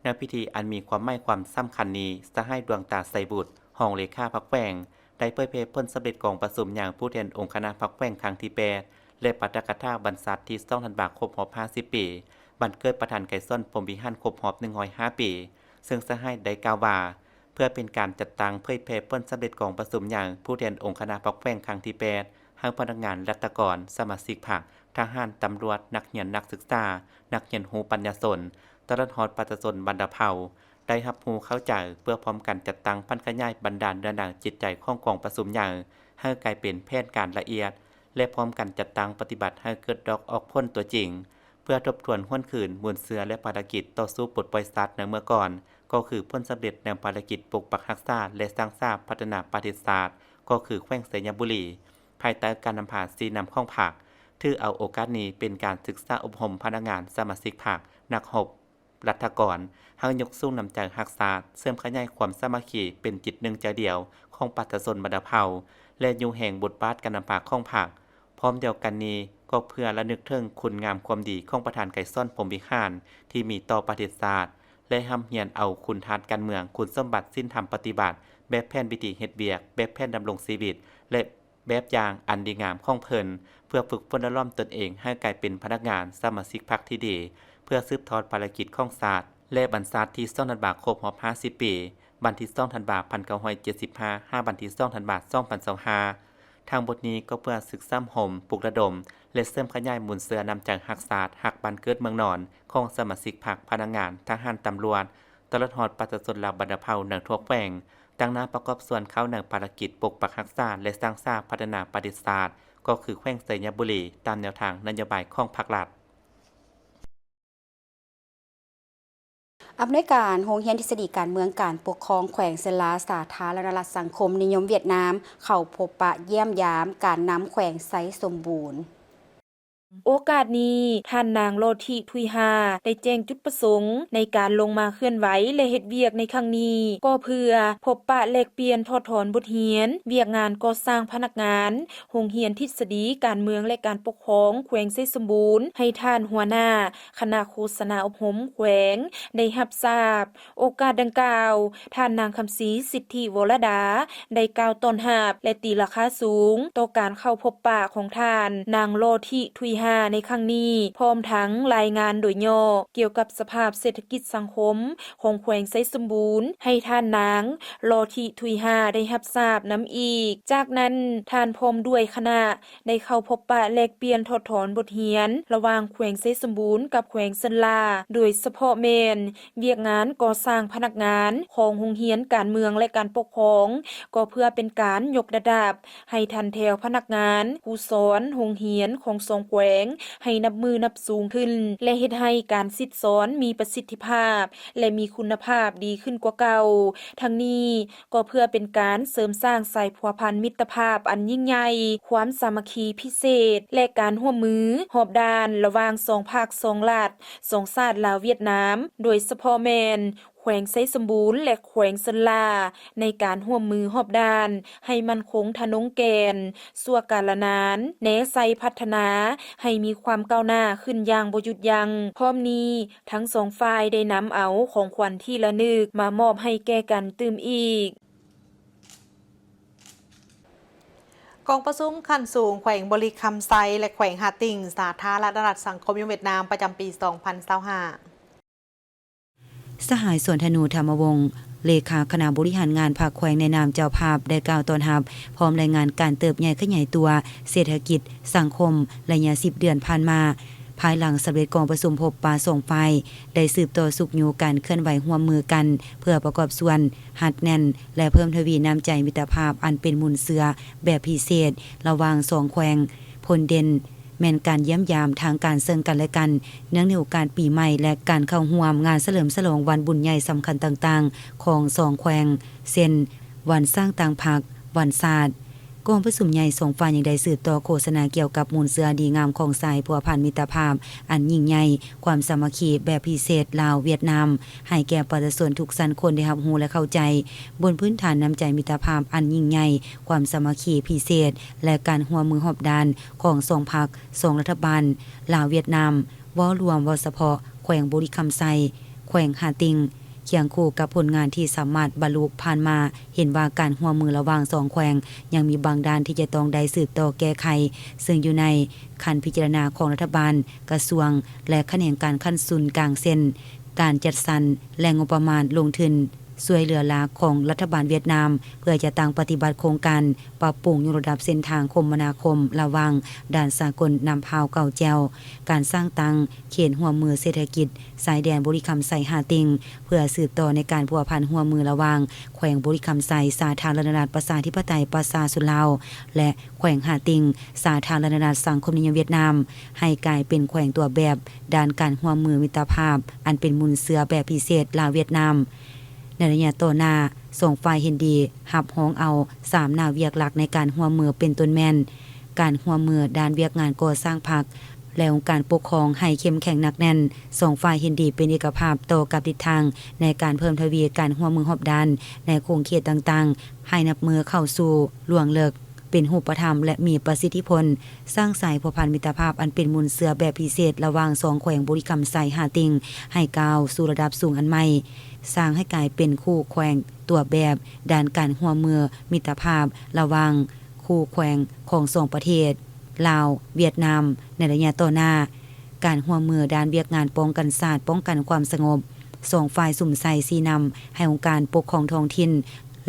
ໃນພິທີອັນມີຄວາມໝາຍຄວາມສຳຄັນນີ້, ສະຫາຍ ດວງຕາ ໄຊບຸດ ຮອງເລຂາພັກແຂວງ ໄດ້ເຜີຍແຜ່ຜົນສຳເລັດກອງປະຊຸມໃຫຍ່ຜູ້ແທນອົງຄະນະພັກແຂວງຄັ້ງທີແປດ ແລະ ປາຖະກະຖາວັນຊາດທີສອງທັນວາ ຄົບຮອບຫ້າສິບປີ ວັນເກີດປະທານໄກສອນ ພົມວິຫານ ຄົບຮອບໜຶ່ງຮ້ອຍຫ້າປີ. ເຊິ່ງສະຫາຍໄດ້ກ່າວວ່າ ເພື່ອເປັນການຈັດຕັ້ງເຜີຍແຜ່ຜົນສຳເລັດກອງປະຊຸມໃຫຍ່ຜູ້ແທນອົງຄະນະພັກແຂວງຄັ້ງທີແປດ ໃຫ້ພະນັກງານລັດຖະກອນ, ສະມາຊິກພັກ, ທະຫານ, ຕຳຫຼວດ, ນັກຮຽນ, ນັກສຶກສາ, ນັກຮຽນຮູ້ປັນຍາຊົນ, ຕະຫຼອດຮອດປະຊາຊົນບັນດາເຜົ່າ ໄດ້ຮັບຮູ້ເຂົ້າໃຈ ເພື່ອພ້ອມກັນຈັດຕັ້ງຜັນຂະຫຍາຍບັນດາເນື້ອໜັງຈິດໃຈຂອງກອງປະຊຸມໃຫຍ່ ໃຫ້ກາຍເປັນແຜນການລະອຽດ ແລະ ພ້ອມກັນຈັດຕັ້ງປະຕິບັດໃຫ້ເກີດດອກອອກຜົນຕົວຈິງ ເພື່ອທົບທວນຫວນຄືນມູນເຊື້ອ ແລະ ພາລະກິດຕໍ່ສູ້ປົດປ່ອຍຊາດໃນເມື່ອກ່ອນ, ກໍຄືຜົນສຳເລັດໃນພາລະກິດປົກປັກຮັກສາ ແລະ ສ້າງສາພັດທະນາປະເທດຊາດ, ກໍຄືແຂວງໄຊຍະບູລີ, ພາຍໃຕ້ການນຳພາຊີ້ນຳຂອງພັກ. ຖືເອົາໂອກາດນີ້ເປັນການສຶກສາອົບຮົມພະນັກງານ, ສະມາຊິກພັກ, ນັກຮົບ, ລັດຖະກອນ ໃຫ້ຍົກສູງນ້ຳໃຈຮັກຊາດ, ເຊື່ອມຂະຫຍາຍຄວາມສາມັກຄີເປັນຈິດໜຶ່ງໃຈດຽວຂອງປະຊາຊົນບັນດາເຜົ່າ ແລະ ຍູ້ແຮງບົດບາດການນຳພາຂອງພັກ. ພ້ອມດຽວກັນນີ້ ກໍເພື່ອລະນຶກເຖິງຄຸນງາມຄວາມດີຂອງປະທານໄກສອນ ພົມວິຫານ ທີ່ມີຕໍ່ປະເທດຊາດ ແລະ ຮ່ຳຮຽນເອົາຄຸນທາດການເມືອງ, ຄຸນສົມບັດສິນທຳປະຕິບັດ, ແບບແຜນວິທີເຮັດວຽກ, ແບບແຜນດຳລົງຊີວິດ ແລະ ແບບຢ່າງອັນດີງາມຂອງເພິ່ນ ເພື່ອຝຶກຝົນຫຼໍ່ຫຼອມຕົນເອງໃຫ້ກາຍເປັນພະນັກງານ, ສະມາຊິກພັກທີ່ດີ ເພື່ອສືບທອດພາລະກິດຂອງຊາດ ແລະ ວັນຊາດທີສອງທັນວາ ຄົບຮອບຫ້າສິບປີ ວັນທີສອງທັນວາ ພັນເກົ້າຮ້ອຍເຈັດສິບຫ້າ ຫາວັນທີສອງທັນວາ ສອງພັນຊາວຫ້າ. ທັງໝົດນີ້ກໍເພື່ອສຶກຊ້ຳໂຮມ, ປຸກລະດົມ ແລະ ເສີມຂະຫຍາຍມູນເຊື້ອນ້ຳໃຈຮັກຊາດ, ຮັກບ້ານເກີດເມືອງນອນ ຂອງສະມາຊິກພັກ, ພະນັກງານ, ທະຫານ, ຕຳຫຼວດ ຕະຫຼອດຮອດປະຊາຊົນລາວບັນດາເຜົ່າໃນທົ່ວແຂວງ, ຕັ້ງໜ້າປະກອບສ່ວນເຂົ້າໃນພາລະກິດປົກປັກຮັກສາ ແລະ ສ້າງສາພັດທະນາປະເທດຊາດ ກໍຄືແຂວງໄຊຍະບູລີ ຕາມແນວທາງນະໂຍບາຍຂອງພັກລັດ. ອຳນວຍການໂຮງຮຽນທິດສະດີການເມືອງການປົກຄອງແຂວງເຊີນລາ ສາທາລະນະລັດສັງຄົມນິຍົມຫວຽດນາມ ເຂົ້າພົບປະຢ້ຽມຢາມການນຳແຂວງໄຊສົມບູນ. ໂອກາດນີ້ ທ່ານນາງ ລໍທິ ທຸຍຮາ ໄດ້ແຈ້ງຈຸດປະສົງໃນການລົງມາເຄື່ອນໄຫວ ແລະ ເຮັດວຽກໃນຄັ້ງນີ້ ກໍເພື່ອພົບປະແລກປ່ຽນຖອດຖອນບົດຮຽນ ວຽກງານກໍ່ສ້າງພະນັກງານໂຮງຮຽນທິດສະດີການເມືອງ ແລະ ການປົກຄອງແຂວງໄຊສົມບູນ ໃຫ້ທ່ານຫົວໜ້າຄະນະໂຄສະນາອົບຮົມແຂວງໄດ້ຮັບຊາບ. ໂອກາດດັ່ງກ່າວ, ທ່ານນາງ ຄຳສີ ສິດທິວໍລະດາ ໄດ້ກ່າວຕ້ອນຮັບ ແລະ ຕີລາຄາສູງຕໍ່ການເຂົ້າພົບປະຂອງທ່ານນາງ ລໍທິ ທຸຍຮາ ໃນຄັ້ງນີ້, ພ້ອມທັງລາຍງານໂດຍຫຍໍ້ກ່ຽວກັບສະພາບເສດຖະກິດສັງຄົມຂອງແຂວງໄຊສົມບູນ ໃຫ້ທ່ານນາງ ລໍທິ ທຸຍຮາ ໄດ້ຮັບຊາບນຳອີກ. ຈາກນັ້ນ, ທ່ານພ້ອມດ້ວຍຄະນະ ໄດ້ເຂົ້າພົບປະແລກປ່ຽນຖອດຖອນບົດຮຽນລະຫວ່າງແຂວງໄຊສົມບູນກັບແຂວງເຊີນລາ, ໂດຍສະເພາະແມ່ນວຽກງານກໍ່ສ້າງພະນັກງານຂອງໂຮງຮຽນການເມືອງ ແລະ ການປົກຄອງ, ກໍເພື່ອເປັນການຍົກລະດັບໃຫ້ຖັນແຖວພະນັກງານ, ຄູສອນໂຮງຮຽນຂອງສອງແຂວງໃຫ້ນັບມື້ນັບສູງຂຶ້ນ ແລະ ເຮັດໃຫ້ການສິດສອນມີປະສິດທິພາບ ແລະ ມີຄຸນນະພາບດີຂຶ້ນກວ່າເກົ່າ. ທັງນີ້, ກໍເພື່ອເປັນການເສີມສ້າງສາຍພົວພັນມິດຕະພາບອັນຍິ່ງໃຫຍ່, ຄວາມສາມັກຄີພິເສດ ແລະ ການຮ່ວມມືຮອບດ້ານລະຫວ່າງສອງພັກ, ສອງລັດ, ສອງຊາດລາວ-ຫວຽດນາມ, ໂດຍສະເພາະແມ່ນແຂວງໄຊສົມບູນ ແລະ ແຂວງເຊີນລາ ໃນການຮ່ວມມືຮອບດ້ານໃຫ້ໝັ້ນຄົງທະນົງແກ່ນ ຊົ່ວກາລະນານ, ແນໃສ່ພັດທະນາໃຫ້ມີຄວາມກ້າວໜ້າຂຶ້ນຢ່າງບໍ່ຢຸດຢັ້ງ. ພ້ອມນີ້, ທັງສອງຝ່າຍໄດ້ນຳເອົາຂອງຂວັນທີ່ລະນຶກມາມອບໃຫ້ແກ່ກັນຕື່ມອີກ. ກອງປະຊຸມຂັ້ນສູງແຂວງບໍລິຄຳໄຊ ແລະ ແຂວງຫາຕິ່ງ ສາທາລະນະລັດສັງຄົມນິຍົມຫວຽດນາມ ປະຈຳປີສອງພັນຊາວຫ້າ. ສະຫາຍ ສວນທະນູ ທຳມະວົງ ເລຂາຄະນະບໍລິຫານງານພັກແຂວງ ໃນນາມເຈົ້າພາບ ໄດ້ກ່າວຕ້ອນຮັບ ພ້ອມລາຍງານການເຕີບໃຫຍ່ຂະຫຍາຍຕົວເສດຖະກິດ ສັງຄົມ ໄລຍະສິບເດືອນຜ່ານມາ. ພາຍຫຼັງສຳເລັດກອງປະຊຸມພົບປະສອງຝ່າຍ ໄດ້ສືບຕໍ່ຊຸກຍູ້ການເຄື່ອນໄຫວຮ່ວມມືກັນ ເພື່ອປະກອບສ່ວນຮັດແໜ້ນ ແລະ ເພີ່ມທະວີນ້ຳໃຈມິດຕະພາບອັນເປັນມູນເຊື້ອແບບພິເສດ ລະຫວ່າງສອງແຂວງ. ຜົນເດັ່ນແມ່ນການຢ້ຽມຢາມທາງການເຊິ່ງກັນ ແລະ ກັນ ເນື່ອງໃນໂອກາດປີໃໝ່ ແລະ ການເຂົ້າຮ່ວມງານສະເຫຼີມສະຫຼອງວັນບຸນໃຫຍ່ສຳຄັນຕ່າງໆຂອງສອງແຂວງ ເຊັ່ນ ວັນສ້າງຕັ້ງພັກ, ວັນຊາດ. ກອງປະຊຸມໃຫຍ່ສອງຝ່າຍຍັງໄດ້ສືບຕໍ່ໂຄສະນາກ່ຽວກັບມູນເຊື້ອດີງາມຂອງສາຍພົວພັນມິດຕະພາບອັນຍິ່ງໃຫຍ່, ຄວາມສາມັກຄີແບບພິເສດລາວ-ຫວຽດນາມ ໃຫ້ແກ່ປະຊາຊົນທຸກຊັ້ນຄົນໄດ້ຮັບຮູ້ ແລະ ເຂົ້າໃຈ ບົນພື້ນຖານນ້ຳໃຈມິດຕະພາບອັນຍິ່ງໃຫຍ່, ຄວາມສາມັກຄີພິເສດ ແລະ ການຮ່ວມມືຮອບດ້ານຂອງສອງພັກ, ສອງລັດຖະບານ ລາວ-ຫວຽດນາມ. ເວົ້າລວມ, ເວົ້າສະເພາະແຂວງບໍລິຄຳໄຊ, ແຂວງຫາຕິ່ງ, ຄຽງຄູ່ກັບຜົນງານທີ່ສາມາດບັນລຸຜ່ານມາ, ເຫັນວ່າການຮ່ວມມືລະຫວ່າງສອງແຂວງຍັງມີບາງດ້ານທີ່ຈະຕ້ອງໄດ້ສືບຕໍ່ແກ້ໄຂ, ເຊິ່ງຢູ່ໃນຂັ້ນພິຈາລະນາຂອງລັດຖະບານ, ກະຊວງ ແລະ ຂະແໜງການຂັ້ນສູນກາງ ເຊັ່ນ ການຈັດສັນແຫຼ່ງງົບປະມານລົງທຶນ ຊ່ວຍເຫຼືອຫຼັກຂອງລັດຖະບານຫວຽດນາມ ເພື່ອຈັດຕັ້ງປະຕິບັດໂຄງການປັບປຸງຍົກລະດັບເສັ້ນທາງຄົມມະນາຄົມລະຫວ່າງດ່ານສາກົນນ້ຳພ້າວເກົ່າແຈ່ວ, ການສ້າງຕັ້ງເຂດຮ່ວມມືເສດຖະກິດຊາຍແດນບໍລິຄຳໄຊ-ຫາຕິ່ງ ເພື່ອສືບຕໍ່ໃນການພົວພັນຮ່ວມມືລະຫວ່າງແຂວງບໍລິຄຳໄຊ ສາທາລະນະລັດປະຊາທິປະໄຕປະຊາຊົນລາວ ແລະ ແຂວງຫາຕິ່ງ ສາທາລະນະລັດສັງຄົມນິຍົມຫວຽດນາມ ໃຫ້ກາຍເປັນແຂວງຕົວແບບດ້ານການຮ່ວມມືມິດຕະພາບ ອັນເປັນມູນເຊື້ອແບບພິເສດລາວ-ຫວຽດນາມ. ໃນໄລຍະຕໍ່ໜ້າ, ສອງຝ່າຍເຫັນດີຮັບຮອງເອົາສາມໜ້າວຽກຫຼັກໃນການຮ່ວມມື ເປັນຕົ້ນແມ່ນ ການຮ່ວມມືດ້ານວຽກງານກໍ່ສ້າງພັກ ແລະ ອົງການປົກຄອງໃຫ້ເຂັ້ມແຂງໜັກແໜ້ນ. ສອງຝ່າຍເຫັນດີເປັນເອກະພາບຕໍ່ກັບທິດທາງໃນການເພີ່ມທະວີການຮ່ວມມືຮອບດ້ານໃນຂົງເຂດຕ່າງໆ ໃຫ້ນັບມື້ເຂົ້າສູ່ລວງເລິກ ເປັນຮູບປະທຳ ແລະ ມີປະສິດທິຜົນ, ສ້າງສາຍພົວພັນມິດຕະພາບອັນເປັນມູນເຊື້ອແບບພິເສດລະຫວ່າງສອງແຂວງບໍລິຄຳໄຊ-ຫາຕິ່ງ ໃຫ້ກ້າວສູ່ລະດັບສູງອັນໃໝ່, ສ້າງໃຫ້ກາຍເປັນຄູ່ແຂວງຕົວແບບດ້ານການຮ່ວມມືມິດຕະພາບລະຫວ່າງຄູ່ແຂວງຂອງສອງປະເທດ ລາວ-ຫວຽດນາມ ໃນໄລຍະຕໍ່ໜ້າ. ການຮ່ວມມືດ້ານວຽກງານປ້ອງກັນຊາດ, ປ້ອງກັນຄວາມສະຫງົບ, ສອງຝ່າຍສຸມໃສ່ຊີ້ນຳໃຫ້ອົງການປົກຄອງທ້ອງຖິ່ນ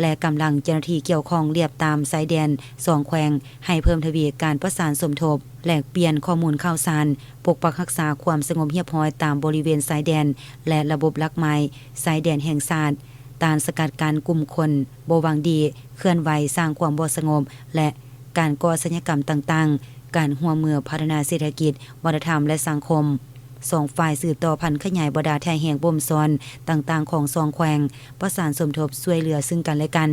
ແລະ ກຳລັງເຈົ້າໜ້າທີ່ກ່ຽວຂ້ອງລຽບຕາມຊາຍແດນສອງແຂວງ ໃຫ້ເພີ່ມທະວີການປະສານສົມທົບ, ແລກປ່ຽນຂໍ້ມູນຂ່າວສານ, ປົກປັກຮັກສາຄວາມສະຫງົບຮຽບຮ້ອຍຕາມບໍລິເວນຊາຍແດນ ແລະ ລະບົບຫຼັກໝາຍຊາຍແດນແຫ່ງຊາດ, ຕ້ານສະກັດກັ້ນກຸ່ມຄົນບໍ່ຫວັງດີເຄື່ອນໄຫວສ້າງຄວາມບໍ່ສະຫງົບ ແລະ ການກໍ່ອາຊະຍາກຳຕ່າງໆ, ການຮ່ວມມືພັດທະນາເສດຖະກິດ, ວັດທະນະທຳ ແລະ ສັງຄົມ. ສອງຝ່າຍສືບຕໍ່ຜັນຂະຫຍາຍບັນດາທ່າແຮງບົ່ມຊ້ອນຕ່າງໆຂອງສອງແຂວງ, ປະສານສົມທົບຊ່ວຍເຫຼືອຊຶ່ງກັນແລະກັນ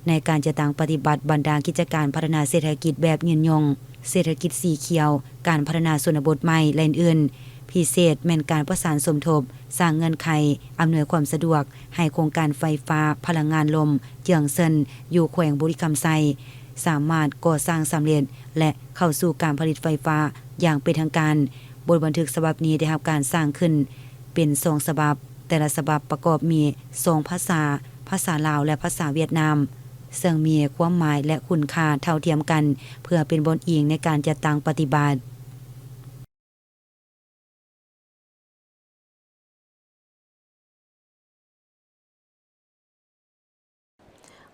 ໃນການຈັດຕັ້ງປະຕິບັດບັນດາກິດຈະການພັດທະນາເສດຖະກິດແບບຍືນຍົງ, ເສດຖະກິດສີຂຽວ, ການພັດທະນາຊົນນະບົດໃໝ່ ແລະ ອື່ນໆ. ພິເສດແມ່ນການປະສານສົມທົບ, ສ້າງເງື່ອນໄຂ, ອຳນວຍຄວາມສະດວກໃຫ້ໂຄງການໄຟຟ້າພະລັງງານລົມເຈືອງເຊິນຢູ່ແຂວງບໍລິຄຳໄຊ ສາມາດກໍ່ສ້າງສຳເລັດ ແລະ ເຂົ້າສູ່ການຜະລິດໄຟຟ້າຢ່າງເປັນທາງການ. ບົດບັນທຶກສະບັບນີ້ໄດ້ຮັບການສ້າງຂຶ້ນເປັນສອງສະບັບ, ແຕ່ລະສະບັບປະກອບມີສອງພາສາ, ພາສາລາວ ແລະ ພາສາຫວຽດນາມ, ເຊິ່ງມີຄວາມໝາຍ ແລະ ຄຸນຄ່າເທົ່າທຽມກັນ ເພື່ອເປັນບ່ອນອີງໃນການຈັດຕັ້ງປະຕິບັດ.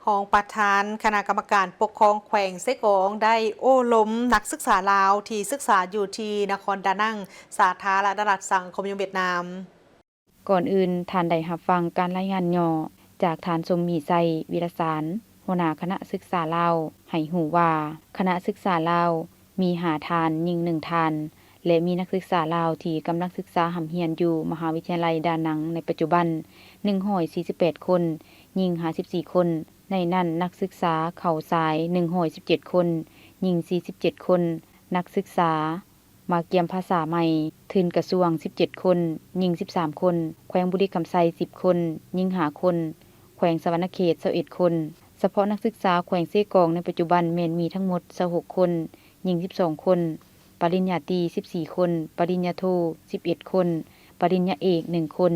ຮອງປະທານຄະນະກຳມະການປົກຄອງແຂວງເຊກອງ ໄດ້ໂອ້ລົມນັກສຶກສາລາວທີ່ສຶກສາຢູ່ທີ່ນະຄອນດານັງ, ສາທາລະນະລັດສັງຄົມນິຍົມຫວຽດນາມ. ກ່ອນອື່ນ, ທ່ານໄດ້ຮັບຟັງການລາຍງານຫຍໍ້ຈາກທ່ານ ສົມມີໄຊ ວິລະສານ, ຫົວໜ້າຄະນະສຶກສາລາວ, ໃຫ້ຮູ້ວ່າ ຄະນະສຶກສາລາວ ມີຫ້າທ່ານ, ຍິງໜຶ່ງທ່ານ ແລະ ມີນັກສຶກສາລາວທີ່ກຳລັງສຶກສາຮ່ຳຮຽນຢູ່ມະຫາວິທະຍາໄລດານັງໃນປັດຈຸບັນ ໜຶ່ງຮ້ອຍສີ່ສິບແປດຄົນ, ຍິງຫ້າສິບສີ່ຄົນ. ໃນນັ້ນ, ນັກສຶກສາເຂົ້າສາຍ ໜຶ່ງຮ້ອຍສິບເຈັດຄົນ, ຍິງສີ່ສິບເຈັດຄົນ. ນັກສຶກສາມາກຽມພາສາໃໝ່, ທຶນກະຊວງ ສິບເຈັດຄົນ, ຍິງສິບສາມຄົນ. ແຂວງບໍລິຄຳໄຊ ສິບຄົນ, ຍິງຫ້າຄົນ. ແຂວງສະຫວັນນະເຂດ ຊາວເອັດຄົນ. ສະເພາະນັກສຶກສາແຂວງເຊກອງໃນປັດຈຸບັນແມ່ນມີທັງໝົດ ຊາວຫົກຄົນ, ຍິງສິບສອງຄົນ, ປະລິນຍາຕີ ສິບສີ່ຄົນ, ປະລິນຍາໂທ ສິບເອັດຄົນ, ປະລິນຍາເອກ ໜຶ່ງຄົນ.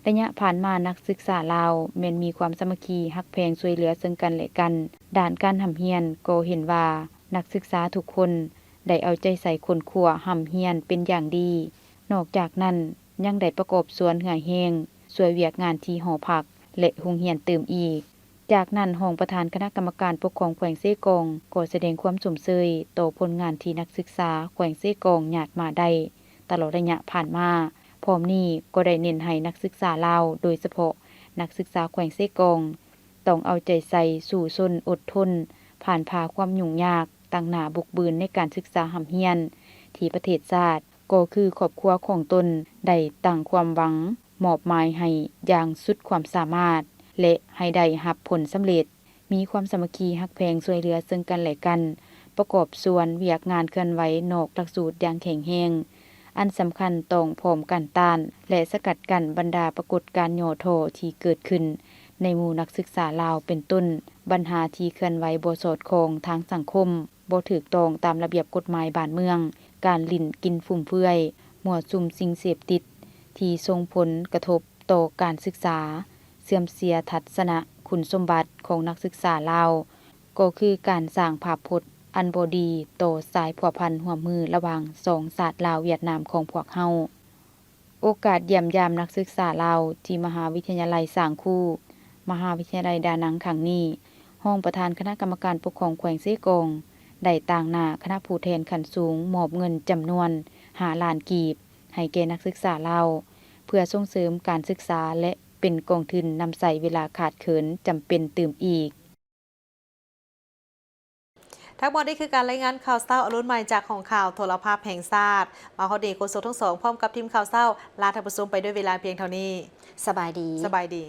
ໄລຍະຜ່ານມາ ນັກສຶກສາລາວແມ່ນມີຄວາມສາມັກຄີ, ຮັກແພງ, ຊ່ວຍເຫຼືອເຊິ່ງກັນແລະກັນ. ດ້ານການຮ່ຳຮຽນກໍເຫັນວ່າ ນັກສຶກສາທຸກຄົນໄດ້ເອົາໃຈໃສ່ຄົ້ນຄວ້າຮ່ຳຮຽນເປັນຢ່າງດີ. ນອກຈາກນັ້ນ, ຍັງໄດ້ປະກອບສ່ວນເຫື່ອແຮງ ຊ່ວຍວຽກງານທີ່ຫໍພັກ ແລະ ໂຮງຮຽນຕື່ມອີກ. ຈາກນັ້ນ, ຮອງປະທານຄະນະກຳມະການປົກຄອງແຂວງເຊກອງ ກໍສະແດງຄວາມຊົມເຊີຍຕໍ່ຜົນງານທີ່ນັກສຶກສາແຂວງເຊກອງຍາດມາໄດ້ຕະຫຼອດໄລຍະຜ່ານມາ. ພ້ອມນີ້ກໍໄດ້ເນັ້ນໃຫ້ນັກສຶກສາລາວ, ໂດຍສະເພາະນັກສຶກສາແຂວງເຊກອງ, ຕ້ອງເອົາໃຈໃສ່, ສູ້ຊົນ, ອົດທົນ, ຜ່ານຜ່າຄວາມຫຍຸ້ງຍາກ, ຕັ້ງໜ້າບຸກບືນໃນການສຶກສາຮ່ຳຮຽນ ທີ່ປະເທດຊາດ ກໍຄືຄອບຄົວຂອງຕົນໄດ້ຕັ້ງຄວາມຫວັງມອບໝາຍໃຫ້ຢ່າງສຸດຄວາມສາມາດ ແລະ ໃຫ້ໄດ້ຮັບຜົນສຳເລັດ, ມີຄວາມສາມັກຄີ, ຮັກແພງ, ຊ່ວຍເຫຼືອເຊິ່ງກັນແລະກັນ, ປະກອບສ່ວນວຽກງານເຄື່ອນໄຫວນອກຫຼັກສູດຢ່າງແຂງແຮງ. ອັນສຳຄັນ, ຕ້ອງພ້ອມກັນຕ້ານ ແລະ ສະກັດກັ້ນບັນດາປາກົດການຫຍໍ້ທໍ້ທີ່ເກີດຂຶ້ນໃນໝູ່ນັກສຶກສາລາວ, ເປັນຕົ້ນ ບັນຫາທີ່ເຄື່ອນໄຫວບໍ່ສອດຄ່ອງທາງສັງຄົມ, ບໍ່ຖືກຕ້ອງຕາມລະບຽບກົດໝາຍບ້ານເມືອງ, ການຫຼິ້ນກິນຟຸມເຟືອຍ, ມົ້ວສຸມສິ່ງເສບຕິດທີ່ສົ່ງຜົນກະທົບຕໍ່ການສຶກສາ, ເສື່ອມເສຍທັດສະນະຄຸນສົມບັດຂອງນັກສຶກສາລາວ, ກໍຄືການສ້າງພາບພົດອັນບໍ່ດີຕໍ່ສາຍພົວພັນຮ່ວມມືລະຫວ່າງສອງຊາດລາວຫວຽດນາມຂອງພວກເຮົາ. ໂອກາດຢ້ຽມຢາມນັກສຶກສາລາວທີ່ມະຫາວິທະຍາໄລສ້າງຄູ ມະຫາວິທະຍາໄລດານັງຄັ້ງນີ້, ຮອງປະທານຄະນະກຳມະການປົກຄອງແຂວງເຊກອງ ໄດ້ຕາງໜ້າຄະນະຜູ້ແທນຂັ້ນສູງມອບເງິນຈຳນວນຫ້າລ້ານກີບ ໃຫ້ແກ່ນັກສຶກສາລາວ ເພື່ອສົ່ງເສີມການສຶກສາ ແລະ ເປັນກອງທຶນນຳໃຊ້ເວລາຂາດເຂີນຈຳເປັນຕື່ມອີກ. ທັງໝົດນີ້ຄືການລາຍງານຂ່າວເຊົ້າອະລຸນໃໝ່ຈາກຫ້ອງຂ່າວໂທລະພາບແຫ່ງຊາດ. ມາຮອດນີ້ ໂຄສົກທັງສອງ ພ້ອມກັບທີມຂ່າວເຊົ້າ ລາທ່ານຜູ້ຊົມໄປດ້ວຍເວລາພຽງເທົ່ານີ້. ສະບາຍດີ. ສະບາຍດີ.